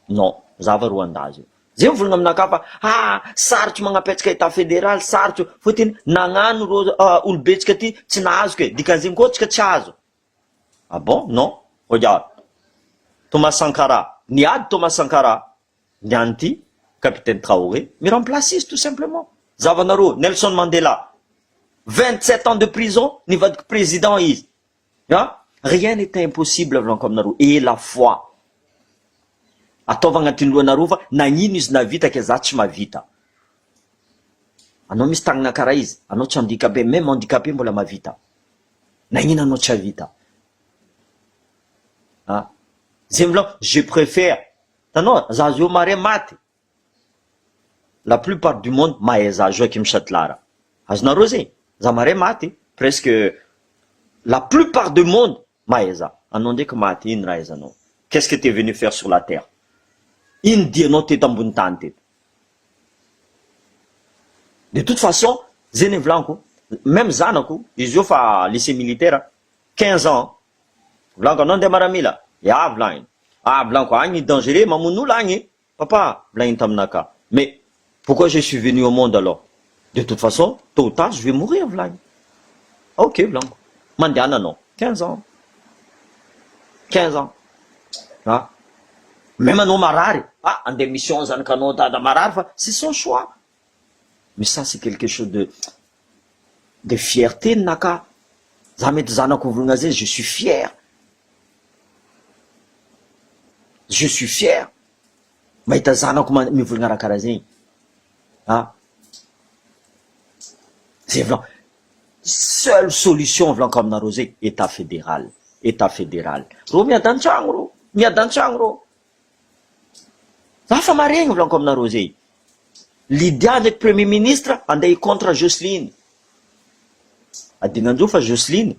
Non, zava Rwanda zio. Zay mivolagna aminakahy fa ah sarotro magnapetraka etat federal, sarotro, fôtony nagnano rô olobetsika ty tsy nahazo ke, dikan'izegny koa tsika tsy azo. Ah bon, non, regarde Thomas Sankara, niady Thomas Sankara, niany ty capitaine Traoré, mi-remplace izy tout simplement. Zavanareo, Nelson Mandela, 27 ans de prison, nivadiky président izy. A! Rien n'est impossible volaniko aminareo et la foi ataovy agnatin'ny lohanareo fa nagnino izy nahavita ke za tsy mahavita anao misy tagnana karaha izy anao tsy handicapé même handicapé mbola mahavita nagnino anao tsy hahavita a! Zay volaniko je préfère hitanao za zao mare maty La plupart du monde mahay za Joachim Chatelard. Azonareo zegny? Za maray maty presque la plupart du monde mahay za. Anao ndraiky maty ino raha ahaizanao? Qu'est ce que t'es venu faire sur la terre? Ino dianao teto ambony tany teto? De toute façon zay ny volaniko, même zanako izy io fa lycée militaire 15 ans volaniko anao andeha maramila? Ya volagniny. Ah volaniko agny dangereux mamono olo agny. Papa, volagniny taminaka, mais pourquoi je suis venu au monde alors? De toute façon, tôt ou tard je vais mourir volagniny. Ok volagniko, mandehana anao, 15 ans, 15 ans, ah, même anao marary, ah andeha mission zanakanao dada marary fa c'est son choix, mais ça c'est quelque chose de de fierté ninaka, za mety zanako mivolagna zay je suis fier. Je suis fier mahita zanako mivolagna raha karaha zegny ah zay volan- seule solution volaniko aminareo zay etat federal etat federal reo miady an-tragno reo miady an-tragno reo za fa maregny volaniko aminareo zay Lydia ndraiky premier ministre andeha hi contre Jocelyne Adinandreo fa Jocelyne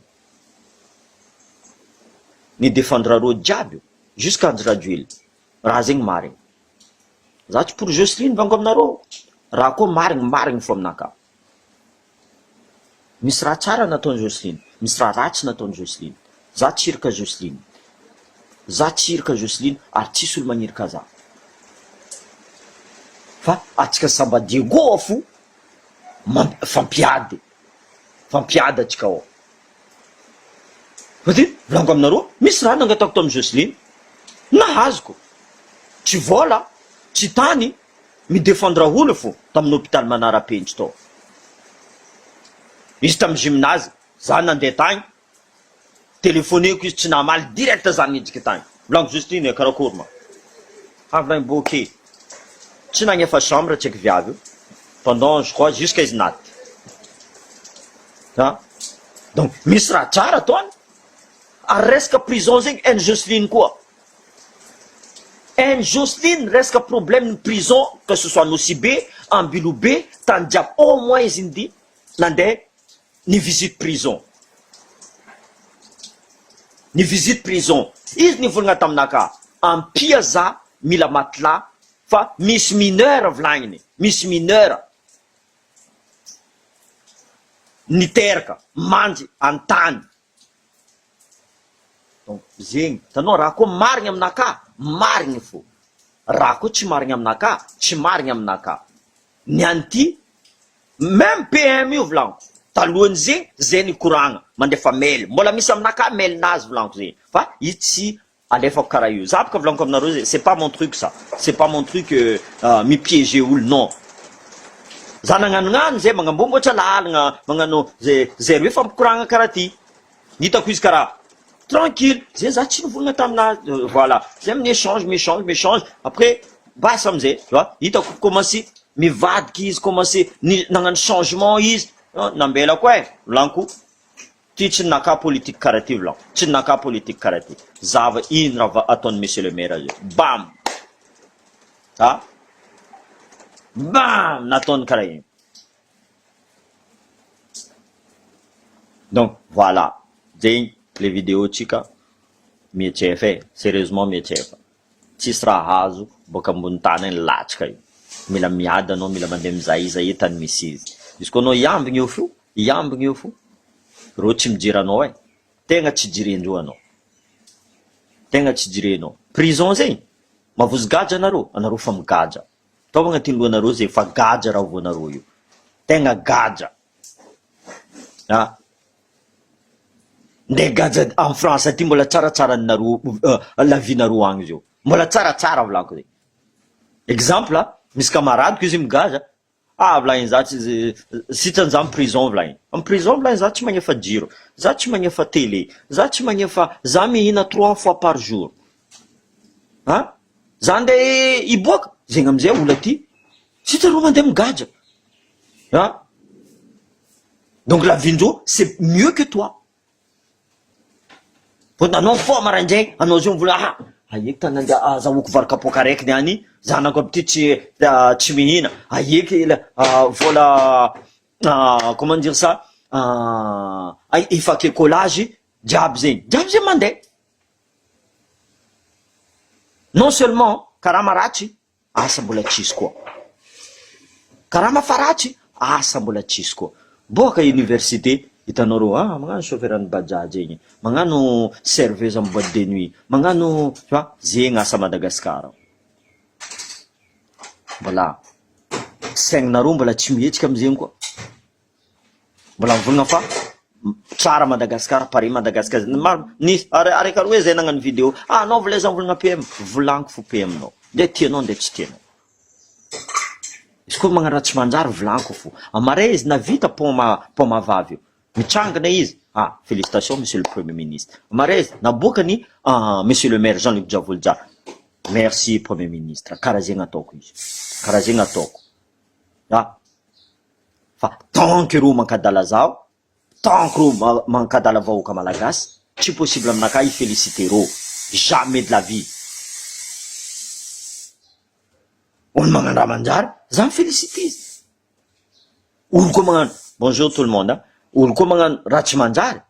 ni defendre reo jiaby io jusqu'à Andry Rajoelina raha zegny marigny za tsy pour Jocelyne vango aminareo raha koa marigny marigny fo aminakahy misy raha tsara nataon'i Jocelyne misy raha ratsy nataon'i Jocelyne za tsy iraka Jocelyne za tsy iraka Jocelyne ary tsisy olo magniraka za fa atsika samba Diego fo Fampiady, fampiady atsika ao. Fa ty volaniko aminareo, misy raha nangatahako tamin'i Jocelyne, nahazoko. Tsy vola, tsy tany. Mi-defendre olo fo tamin'ny hôpital Manarapenitra tao. Izy tamin'ny gymnase, za nandeha tagny, telephoneko izy tsy namaly, direct za niditra tagny. Volaniko Justine e, karakory ma? Ha volagny bôke. Tsy nagnefa chambre tsaiky viavy io pendant je crois jusqu'à izy naty. Ha? Donc misy raha tsara ataony. Ary resaka prison zegny hain'i Jocelyne koa. Hain'i Jocelyne resaka problème ny prison que ce soit Nosy Be, Ambilobe, tany jiaby au moins izy ndy nandeha ni visite prison. Ni visite prison. Izy nivolagna taminakahy ampia za mila matelas fa misy mineur volagniny, misy mineur niteraka mandry an-tany. Donc zegny, hitanao raha koa marigny aminakahy, marigny fô, raha koa tsy marigny aminakahy, tsy marigny aminakahy. Ny an'ity, même PM io volagniko, talohan'izegny zay nikoragna, mandefa mail, mbola misy aminakahy mail-nazy volagniko zegny, fa izy tsy Alefako karaha io. Za boka volaniko aminareo zay, c'est pas mon truc ça, c'est pas mon truc mi piéger olo non. Za nagnanognano zay magnamboamboatra lalagna, magnano zay zay roe fampikoragna karaha ty. Hitako izy karaha tranquille, zay za tsy nivolagna taminazy, voilà, zay mi échange mi échange mi échange, après basa amizay, tu vois, hitako commencer mivadiky izy, commencer ni- nagnano changement izy, nambelako e, volaniko Ty tsy naka politique kara ty vlan, tsy naka politique kara ty, zava ino raha va ataony monsieur le maire zao, bam! A! Bam! Nataony kara iny. Donc voilà, zegny le vidéo tsika mihetsefa e, sérieusement mihetsefa, tsisy raha azo boaka ambony tany agny latsaka io, mila miady anao, mila mandeha mizahizahia tany misy izy, izy koa anao hiambigny eo fo, Hiambigny eo fo reo tsy mijery anao eh, tegna tsy jirendreo anao, tegna tsy jirenao, prison zegny mavozo gadra anareo, anareo fa migadra, ataovy agnatin'ny lohanareo zay fa gadra raha voanareo io, tegna gadra ah, ndeha gadra en France aty mbola tsaratsara ninareo la vie nareo agny zao, mbola tsaratsara volako zay, exemple misy camaradeko izy migadra Ah volagniny za tsy sitrany za am prison volagniny, am prison volagniny za tsy magnefa jiro, za tsy magnefa tele, za tsy magnefa, za mihina trois fois par jour, an za ndeha hiboaka, zegny amizay olo aty tsy hita reo mandeha migadra, an donc la vie ndreo c'est mieux que toi. Vao anao mifoha maraindray, anao zao mivola ah ahiako tany andeha azahoako vary kapoaka araiky niany, zanako aby ty tsy tsy mihina, ahiako ela vola comment dire ça efa collage jiaby zegny, jiaby zegny mandeha, non seulement karama ratsy Asa mbola tsisy koa. Karama fa ratsy, asa mbola tsisy koa. Boaka université, hitanao reo ah magnano chauffeur ny bajaj egny, magnano serveuse am boite de nuit, magnano tu vois, zegny asa Madagascar ao. Mbola saigninareo mbola tsy mihetsika amizegny koa. Mbola mivolagna fa tsara Madagascar, Paris Madagascar, ny maro nisy ary araiky aroe zay nagnano video, ah anao ve laiza mivolagna PM, volagniko fo PM nao, ndre tianao ndre tsy tianao, izy koa magnano raha tsy manjary volagniko fo, amaray izy navita pont ma pont mahavavy io, mitsangana izy, ah felicitation monsieur le premier ministre, amaray izy naboakany monsieur le maire Jean Luc Djavolidja, merci premier ministre, karaha zegny ataoko izy, karaha zegny ataoko, ah. Fa tant que reo mankadala zaho, tant que reo mankadala vahoaka malagasy, tsy possible aminakahy hi feliciter reo, jamais de la vie. Olo magnano raha manjary, za mi felicite izy. Olo koa magnano, bonjour tout le monde a, olo koa magnano raha tsy manjary,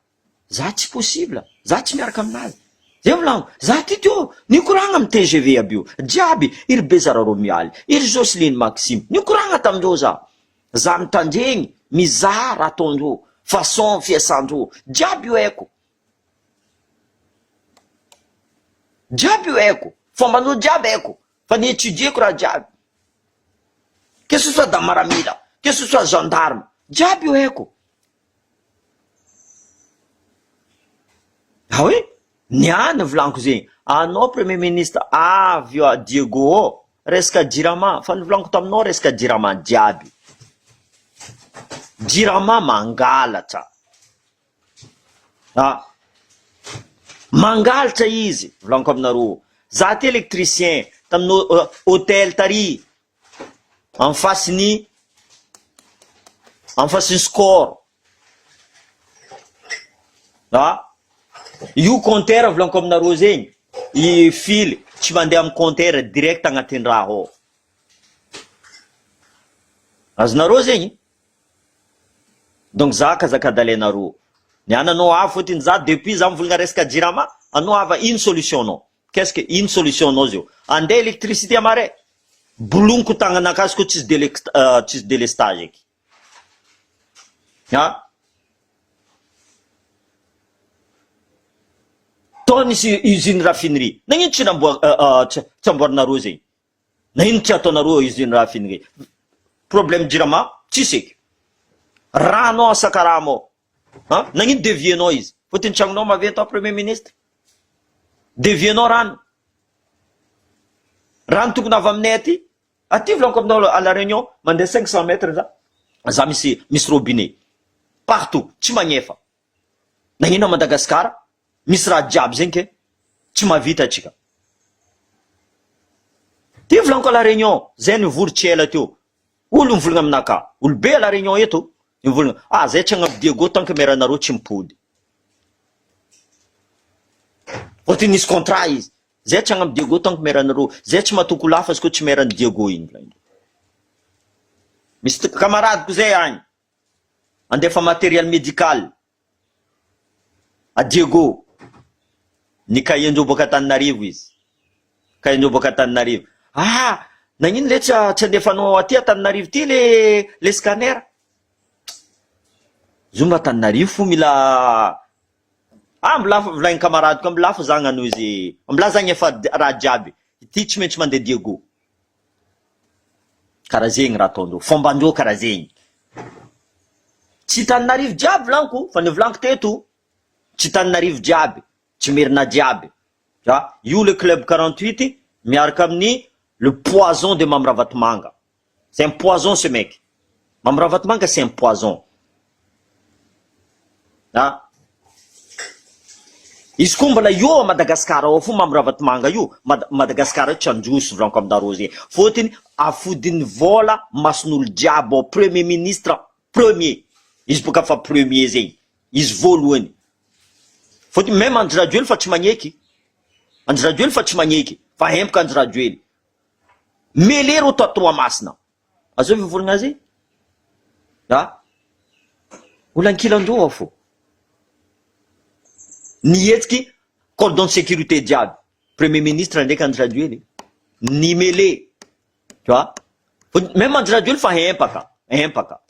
Za tsy possible, za tsy miaraka aminazy. Zay volagno, za ty teo nikoragna am tgv aby io jiaby, iry Bezara Romialy, iry Jocelyne Maxime, nikoragna tamindreo za. Za mitandregny, mizaha raha ataondreo, façon fiasandreo, jiaby io haiko. Jiaby io haiko, fomban'olo jiaby haiko, fa ni étudier-ko raha jiaby. Que ce soit dans maramila, que ce soit gendarme, jiaby io haiko. Ah oui? Niany volaniko zegny, anao premier ministre avy eo a Diego ô. Resaka jirama, fa nivolaniko taminao resaka jirama jiaby. Jirama mangalatra. Ah. Mangalatra izy, volaniko aminareo. Za ty électricien tamin'ny hôtel tary en face ny en face ny score. Ah. Io compteur volaniko aminareo zegny, i fil tsy mandeha amin'ny compteur direct agnatin'ny raha ao. Azonareo zegny? Donc za kazakadalenareo. Ny an anao avy fotony za depuis za mivolagna resaka jirama anao ava ino solution nao? Qu'est ce que ino solution nao zio? Andeha électricité amare? Boloniko tagnanakahy izy koa tsisy dele tsisy délestage eky. Ah. Tao nisy usine raffinerie. Nagnino tsy namboa tsy amboarinareo zegny? Na ino tsy ataonareo usine raffinerie. Problème jirama tsisy eky. Rano ao Sakarama ao. An? Nagnino devier-nao izy? Fotony tragnonao maventy ao premier ministre. Devier-nao rano. Rano tokony avy aminay aty. Aty volaniko aminao à la réunion mandeha 500 mètres za. Za misy misy robinet. Partout tsy magnefa. Nagnino à Madagascar misy raha jiaby zegny ke tsy mahavita atsika. Ty volaniko à la réunion zay nivory tsy ela teo. Olo mivolagna aminaka, olo be à la réunion eto mivolagna, ah zay tsy agnaby Diego tant que maire-nareo tsy mipody. Fôtony nisy contrat izy. Zay tsy agnaby Diego tant que maire-nareo, zay tsy matoky olo hafa izy koa tsy maire-n'i Diego igny. Misy camaradeko zay agny. Andefa matériel médical a Diego. Ny cahier-ndreo boaka Antananarivo izy. Cahier-ndreo boaka Antananarivo. Ah! Nagnino le tsy tsy andefanao aty Antananarivo ty le le scanner? Zo mba Antananarivo fo mila Ah mbola volagniny camaradeko mbola fa za hagnano izy mbola za hagnefa raha jiaby. Ity tsy maintsy mandeha Diego. Karaha zegny raha ataondreo, fomban-dreo karaha zegny. Tsy Tananarivo jiaby volaniko fa nivolaniko teto, tsy Tananarivo jiaby, tsy Merina jiaby. A, io le club 48 miaraka amin'ny le poison de Mamy Ravatomanga. C'est un poison ce mec. Mamy Ravatomanga c'est un poison. A. Izy koa mbola io a Madagascar ao fo Mamy Ravatomanga io, Mad- Madagascar io tsy handroso volaniko aminareo zegny. Fôtony afodin'ny vôla mason'olo jiaby ao, premier ministre premier, izy boka fa premier zegny, izy voalohany. Fôtony même Andry Rajoely fa tsy magneky, Andry Rajoely fa tsy magneky, fa hempaka Andry Rajoely. Mêlé reo tao Toamasina. Azovy mivolagna azy? A! Olo ankilan-doha fô. Nihetsiky cordon de sécurité jiaby, premier ministre ndraiky Andry Rajoely, nimele, tu vois? Même Andry Rajoely fa hempaka, hempaka.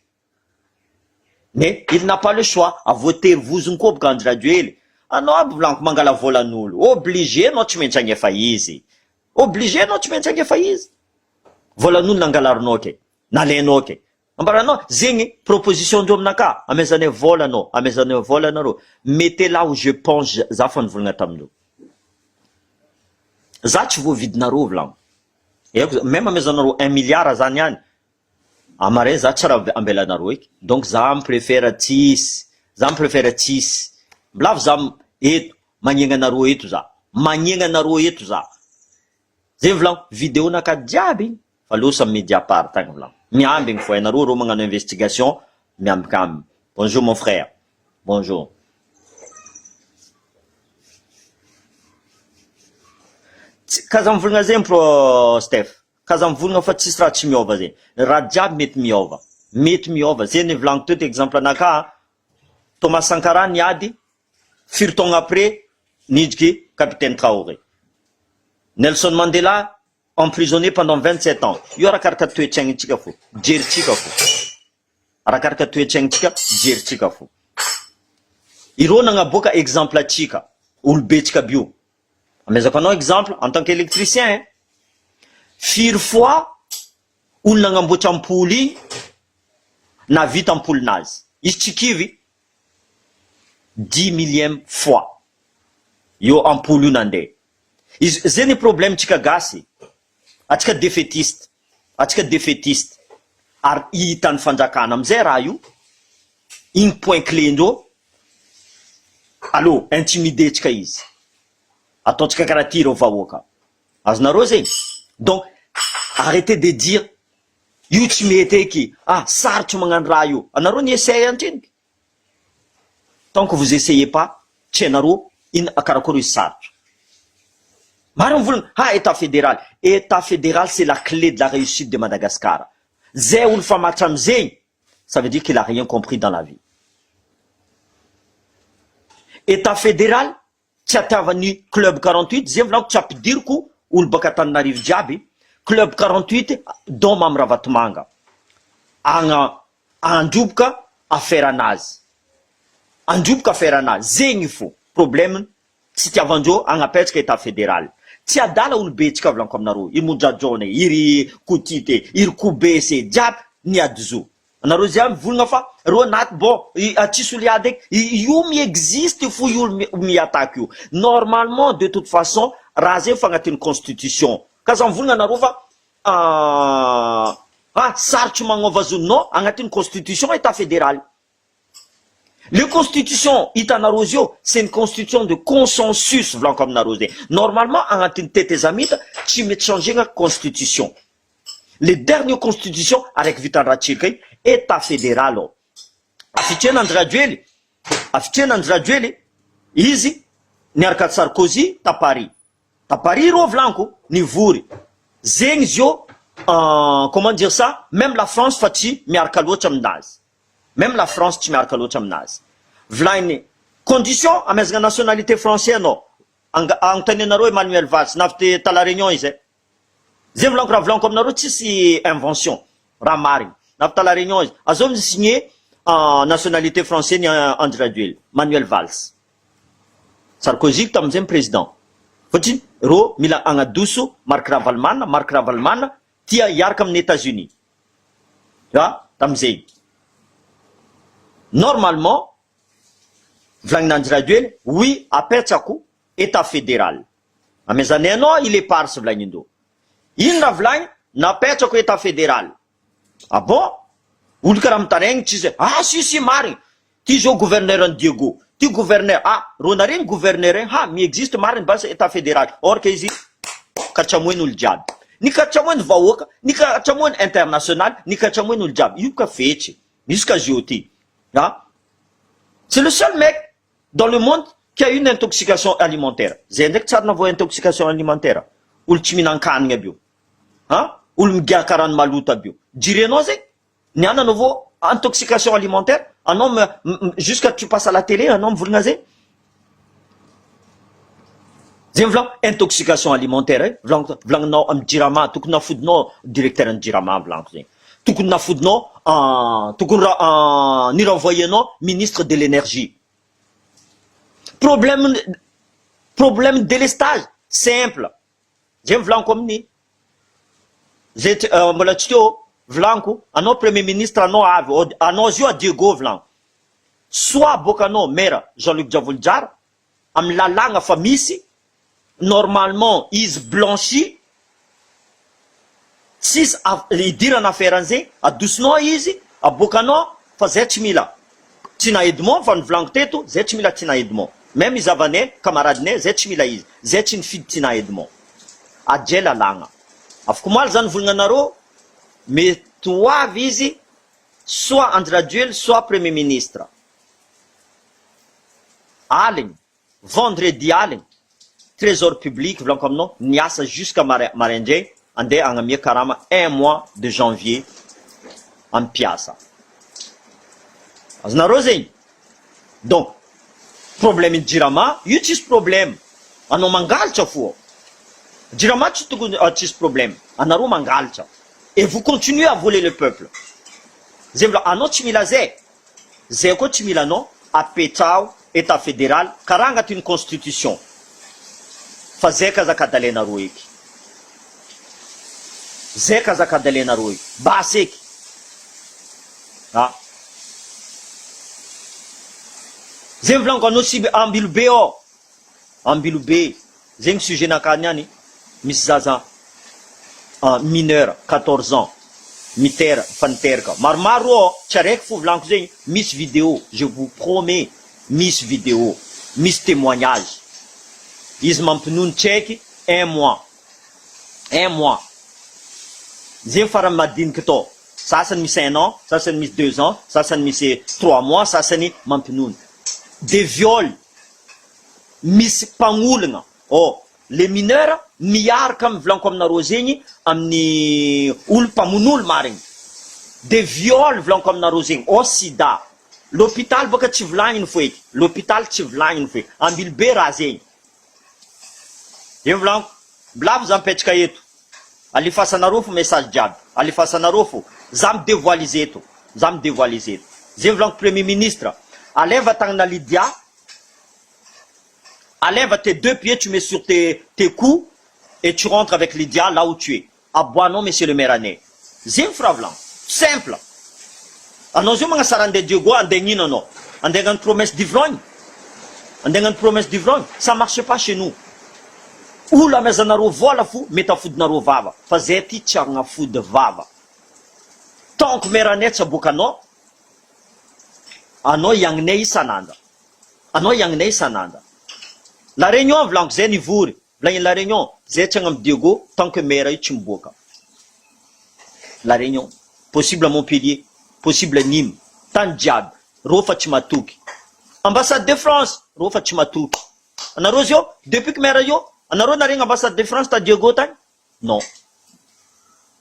Mais il n'a pas le choix, voatery vozony koa boka Andry Rajoely. Anao aby volaniko mangala volan'olo, obligé anao tsy maintsy agnefa izy, obligé anao tsy maintsy agnefa izy. Volan'olo nangalarinao ke, nalainao ke. Ambaranao, zegny proposition ndreo aminakahy, amezanay vola anao, amezanay vola anareo. Mettez là où je pense, za fa nivolagna tamindreo. Za tsy voavidinareo volagno. Haiko, même amezanareo un milliard za niany, Amare za tsy raha ambelanareo eky donc za mi prefere tsisy za mi prefere tsisy mblavo za eto magnegna anareo eto za magnegna anareo eto za zay volagno video naka jiaby igny fa aleo samy mediapart agny volagno miambigny fo hainareo reo magnano investigation miambikambigny bonjour mon frère bonjour. Tsy ka za mivolagna zegny pro Steph. Ka aza mivolagna fa tsisy raha tsy miôva zegny. Raha jiaby mety miôva. Mety miôva. Zay nivolaniko teo ty exemple anakahy, Thomas Sankara niady, firy taogno après nidriky capitaine Traoré. Nelson Mandela emprisonné pendant 27 ans. Io arakaraka toe-tsaignintsika fô, jerintsika fô. Arakaraka toe-tsaignintsika, jerintsika fô. Ireo nagnaboaka exemple antsika, olobentsika aby io. Amezako anao exemple en tant qu'électricien, firy fois olo nagnamboatra ampoule igny nahavita ampoule-nazy, izy tsy kivy dix millième fois io ampoule io nandeha, izy zay ny problème-tsika gasy. Atsika defetiste, atsika defetiste ary hitan'ny fanjakana amizay raha io, igny point clé ndreo, allo intimider tsika izy, ataontsika karaha ty reo vahoaka, azonareo zegny? Donc arrêtez de dire io tsy mety eky, ah sarotro magnano raha io, anareo ni-essaye antsendriky? Tant que vous essayez pas, tsy hainareo inn karakory izy sarotra. Maro mivolagna ha Etat fédéral, Etat fédéral c'est la clé de la réussite de Madagascar. Zay olo fa matra amizegny, ça veut dire qu'il a rien compris dans la vie. Etat fédéral Tsy atiavan'ny club 48 zay volaniko tsy ampidiriko olo baka Antananarivo jiaby club 48 don Mamy Ravatomanga agna androboka affaire anazy androboka affaire anazy zegny fo problème tsy itiavandreo agnapetraka etat federal tsy adala olo be tsika volaniko aminareo i Monja Jaona e iry Kotity e iry Kobesy e jiaby niady zo Anareo jiaby mivolagna fa reo anaty bon tsisy olo hiady eky, io mi existe fo io olo mi attaque io, normalement de toute façon raha zay efa agnatin'ny constitution, ka za mivolagna anareo fa ah sarotry magnova zo, non agnatin'ny constitution etat federal, le constitution hitanareo zio c'est une constitution de consensus volaniko aminareo zay, normalement agnatin'ny tetezamita tsy mety changer-na constitution. Le dernier constitution araiky vitan'i Ratsiraka iny, Etat federal ao. Afitrena Andry Rajoely, afitrena Andry Rajoely, izy niaraka Sarkozy ta Paris. Ta Paris reo volaniko, nivory. Zegny izy io, comment dire ça, même la France fa tsy miaraka loatra aminazy. Même la France tsy miaraka loatra aminazy. Volagniny, condition amezagna nationalité français anao, Anontanianareo Emmanuel Valls, navy ta la Réunion izy eh. Zay volaniko raha volaniko aminareo tsisy invention, raha marigny. Navy ta la Réunion izy. Azao mi signer nationalité français ny Andry Rajoelina, Manuel Valls. Sarkozy tamin'izay ny président. Fôtony rô mila agnadoso Marc Ravalomanana, Marc Ravalomanana tia hiaraka amin'ny Etats Unis. A tamin'izay. Normalement Volagnina Andry Rajoely, oui apetrako Etat federal. Amezanay anao île éparse volagnindreo. Ino raha volagny? Napetrako Etat federal. Ah bon? Olo karaha mitaraigny tsisy ah si si marigny. Ty zao gouverneur an'i Diego, ty gouverneur ah rô naregny gouverneur igny ha mi existe marigny base Etat federal or que izy katramoiny olo jiaby. Ny katramoiny vahoaka, ny katramoiny international, ny katramoiny olo jiaby. Io ka fetsy. Misy ka zio ty. Ah C'est le seul mec dans le monde qui a une intoxication alimentaire. Zay ndraiky tsary navoa intoxication alimentaire. Olo tsy mihinan-kanigny aby io. Han? Olo migiaka rano maloto aby io. Jirenao zegny, niany anao vao intoxication alimentaire, anao jusqu'à tu passes à la télé anao mivolagna zegny. Zegny volagno intoxication alimentaire e, volagno volagninao amy jirama, tokony nafodinao directeur ny jirama volagniko zegny. Tokony nafodinao tokony ni renvoyer-nao ministre de l'énergie. Problème problème délestage simple. Zegny volagniko amin'ny zay mbola tsy teo volagniko anao premier ministre anao avy anao zio a Diego volagniko. Soit aboakanao maire Jean Luc Djavojozara amin'ny lalàgna fa misy normalement izy blanchi tsisy idirana affaire an'zay adosonao izy aboakanao fa zay tsy mila Tina Edmond fa nivolaniko teto zay tsy mila Tina Edmond même izavanay camaradinay zay tsy mila izy zay tsy nifidy Tina Edmond adjay lalàgna afakomaly zany volagnanareo mety ho avy izy soit Andry Rajoely soit premier ministre Aligny, vendredi aligny, trésor public volaniko aminao niasa jusqu'à maraindray andeha hagnamia karama un mois de janvier am mpiasa. Azonareo zegny? Donc problème ny jirama io tsisy problème, anao mangalatra fo ao. Jirama tsy tokony tsisy problème, anareo mangalatra et vous continuez à voler le peuple. Zay vola anao tsy mila zay. Zay koa tsy mila anao apetraho etat federal karaha agnatin'ny constitution fa zay kazakadalenareo eky zay kazakadalenareo eky basy eky a zay mivolaniko anao sy ambilobe ao ambilobe zegny sujet nakany any misy zaza. Mineur 14 ans mitera fa niteraka maromaro ô tsy araiky fo volaniko zegny misy vidéo je vous promets misy vidéo misy témoignage izy mampinono tsy haiky un mois un mois zegny farany madiniky tao sasany misy un an sasany misy deux ans sasany misy trois mois sasany mampinono de viol misy mpagnologna ô Le mineur miaraka am volaniko aminareo zegny amin'ny olo mpamono olo marigny de viol volaniko aminareo zegny oh sida l'hôpital boka tsy volagniny foeky l'hôpital tsy volagniny foeky ambilobe raha zegny eo volaniko mblavo za mipetraka eto alefasanareo fo message jiaby alefasanareo fo za mi devoilise eto za mi devoilise eto zegny volaniko premier ministre aleva tagnana Lydia Aleva tes deux pieds tu mets sur tes tes cous et tu rentres avec Lydia là où tu es. Aboahanao monsieur le maire anay. Zegny firavolagna. Simple. Anao zio magnasara andeha Diego andeha hagnino anao? Andeha hagnano promesse d'ivrogne? Andeha hagnano promesse d'ivrogne? Ça marche pas chez nous. Olo amezanareo vola fo mety afodinareo vava fa zay aty tsy agnafody vava. Tant que maire anay tsy aboakanao, anao hiagninay isan'andra. Anao hiagninay isan'andra. La Réunion volaniko zay nivory, volagniny La Réunion, zay tsy agny am Diego tant que maire io tsy miboaka. La Réunion, possible Montpellier, possible Nîmes, tany jiaby, reo fa tsy matoky. Ambassade de France, reo fa tsy matoky. Anareo zio, depuis que maire io, anareo naregny ambassade de France ta Diego tagny? Non.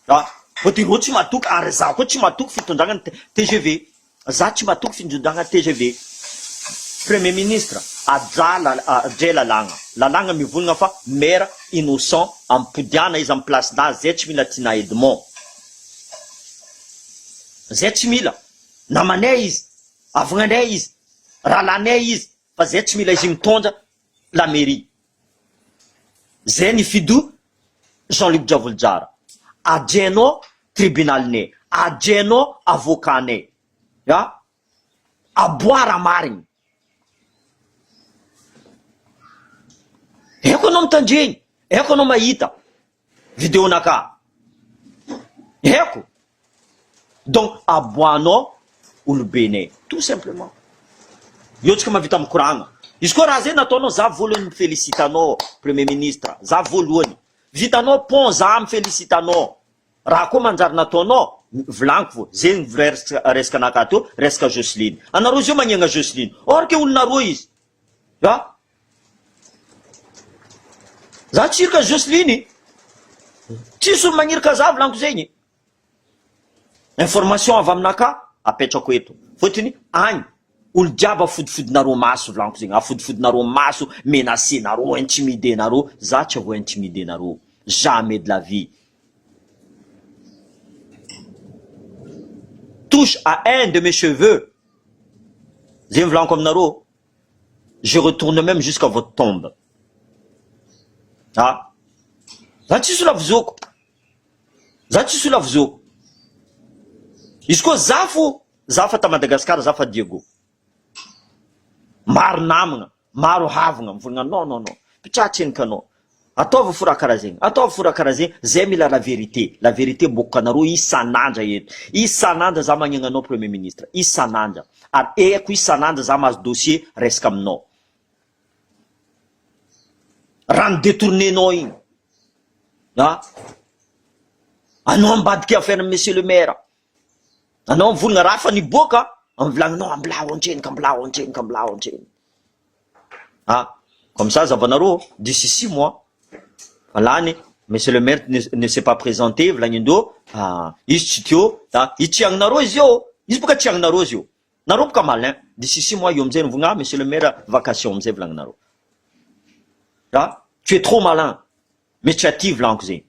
Ah, fa ireo tsy matoky ary za koa tsy matoky fitondragna tgv. Za tsy matoky fitondragna tgv. Premier ministre, ajà aje lalàgna. Lalàgna mivolagna fa maire innocent ampodiana izy amy place nazy zay tsy mila Tina Edmond. Zay tsy mila. Namanay izy, avagnanay izy, rahalanay izy fa zay tsy mila izy mitondra la mairie. Zay ny fido Jean Luc Djavoljara. Ajenao tribunalinay, ajenao avocat-nay. A aboa raha marigny. Haiko anao mitandregny, haiko anao mahita vidéo-nakahy. Haiko. Donc aboahanao olobenay tout simplement. Eo tsika mahavita mikoragna. Izy koa raha zay nataonao za voalohany mi-felicite anao premier ministre, za voalohany. Vitanao pont za mi-felicite anao. Raha koa manjary nataonao, volagniko fô, zegny resaka anakahy teo, resaka Jocelyne. Anareo zio magnegna Jocelyne, or que olonareo izy. A! Za tsy irika Jocelyne. Tsisy olo magnirika za volaniko zegny. Information avy aminakahy apetrako eto. Fôtony agny olo jiaby afodifodinareo maso volaniko zegny, afodifodinareo maso, menacer-nareo, intimider-nareo, za tsy avoa intimider-nareo, jamais de la vie. Touche à un de mes cheveux, zegny volaniko aminareo. Je retourne même jusqu'à votre tombe. Ah! Za tsisy olo avozoko. Za tsisy olo avozoko. Izy koa za fo, za fa ta Madagascar, za fa Diego. Maro namagna, maro havagna mivolagna non non non, pitsaha anao. Ataovy fo raha karaha zegny, ataovy fo raha karaha zegny, zay mila la vérité, la vérité bôka anareo isan'andra eto, isan'andra za magnegna anao premier ministre, isan'andra, ary eko isan'andra za mahazo dossier resaka aminao. Raha ny détourné-nao igny, ah, anao ambadiky affaire monsieur le maire, anao mivolagna raha fa niboaka, amivolagnanao ambilao antrenika, ambilao antrenika, ambilao antrenika. Ah, comme ça zavanareo d'ici six mois, fa lany monsieur le maire ne, ne s'est pas présenté volagnindreo, ah, izy tsy teo, ah, izy tsy agninareo izy io, izy boka tsy agninareo izy io. Nareo boka malin, d'ici six mois io amizay nivogna, ah, monsieur le maire vacation amizay volagninareo. Ah, tu es trop malin, mais tsy aty volaniko zegny.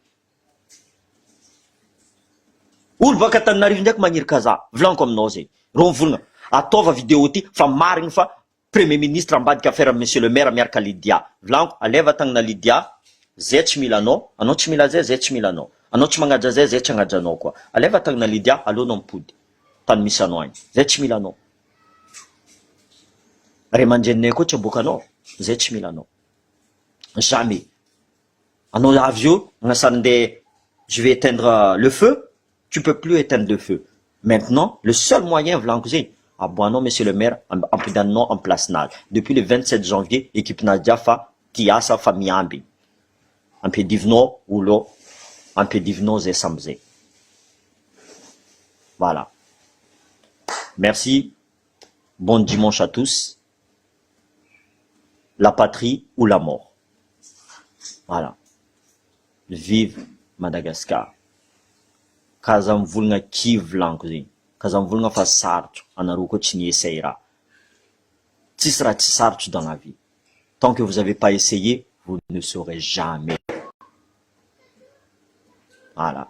Olo baka Antananarivo ndraiky magniry kaza, volaniko aminao zegny. Reo mivolagna, ataova vidéo ty fa marigny fa Premier ministre ambadika affaire monsieur le maire miaraka Lydia. Volaniko, aleva tagnana Lydia, zay tsy mila anao, anao tsy mila zay, zay tsy mila anao. Anao tsy magnaja zay, zay tsy hagnaja anao koa. Aleva tagnana Lydia, aleo anao mipody tany misy anao agny. Zay tsy mila anao. Ray aman-dreninay koa tsy aboakanao, zay tsy mila anao. Jamais. Anao avy eo, agnasany ndeha. je vais éteindre le feu, tu peux plus éteindre le feu. Maintenant, le seul moyen volaniko zegny, aboahanao monsieur le maire, ampidaninao am place-nazy. Depuis le 27 janvier, équipe-nazy jiaby fa ty asa fa miambigny. Ampiadivinao olo ao, ampiadivinao zay samby zay. Voilà. Merci, bon dimanche à tous. La patrie ou la mort. Voilà. Vive Madagascar. Ka aza mivolagna kivy volaniko zegny, ka aza mivolagna fa sarotro, anareo koa tsy ni-essaye raha. Tsisy raha tsy sarotro dans la vie. Tant que vous avez pas essayé, vous ne saurez jamais. Voilà.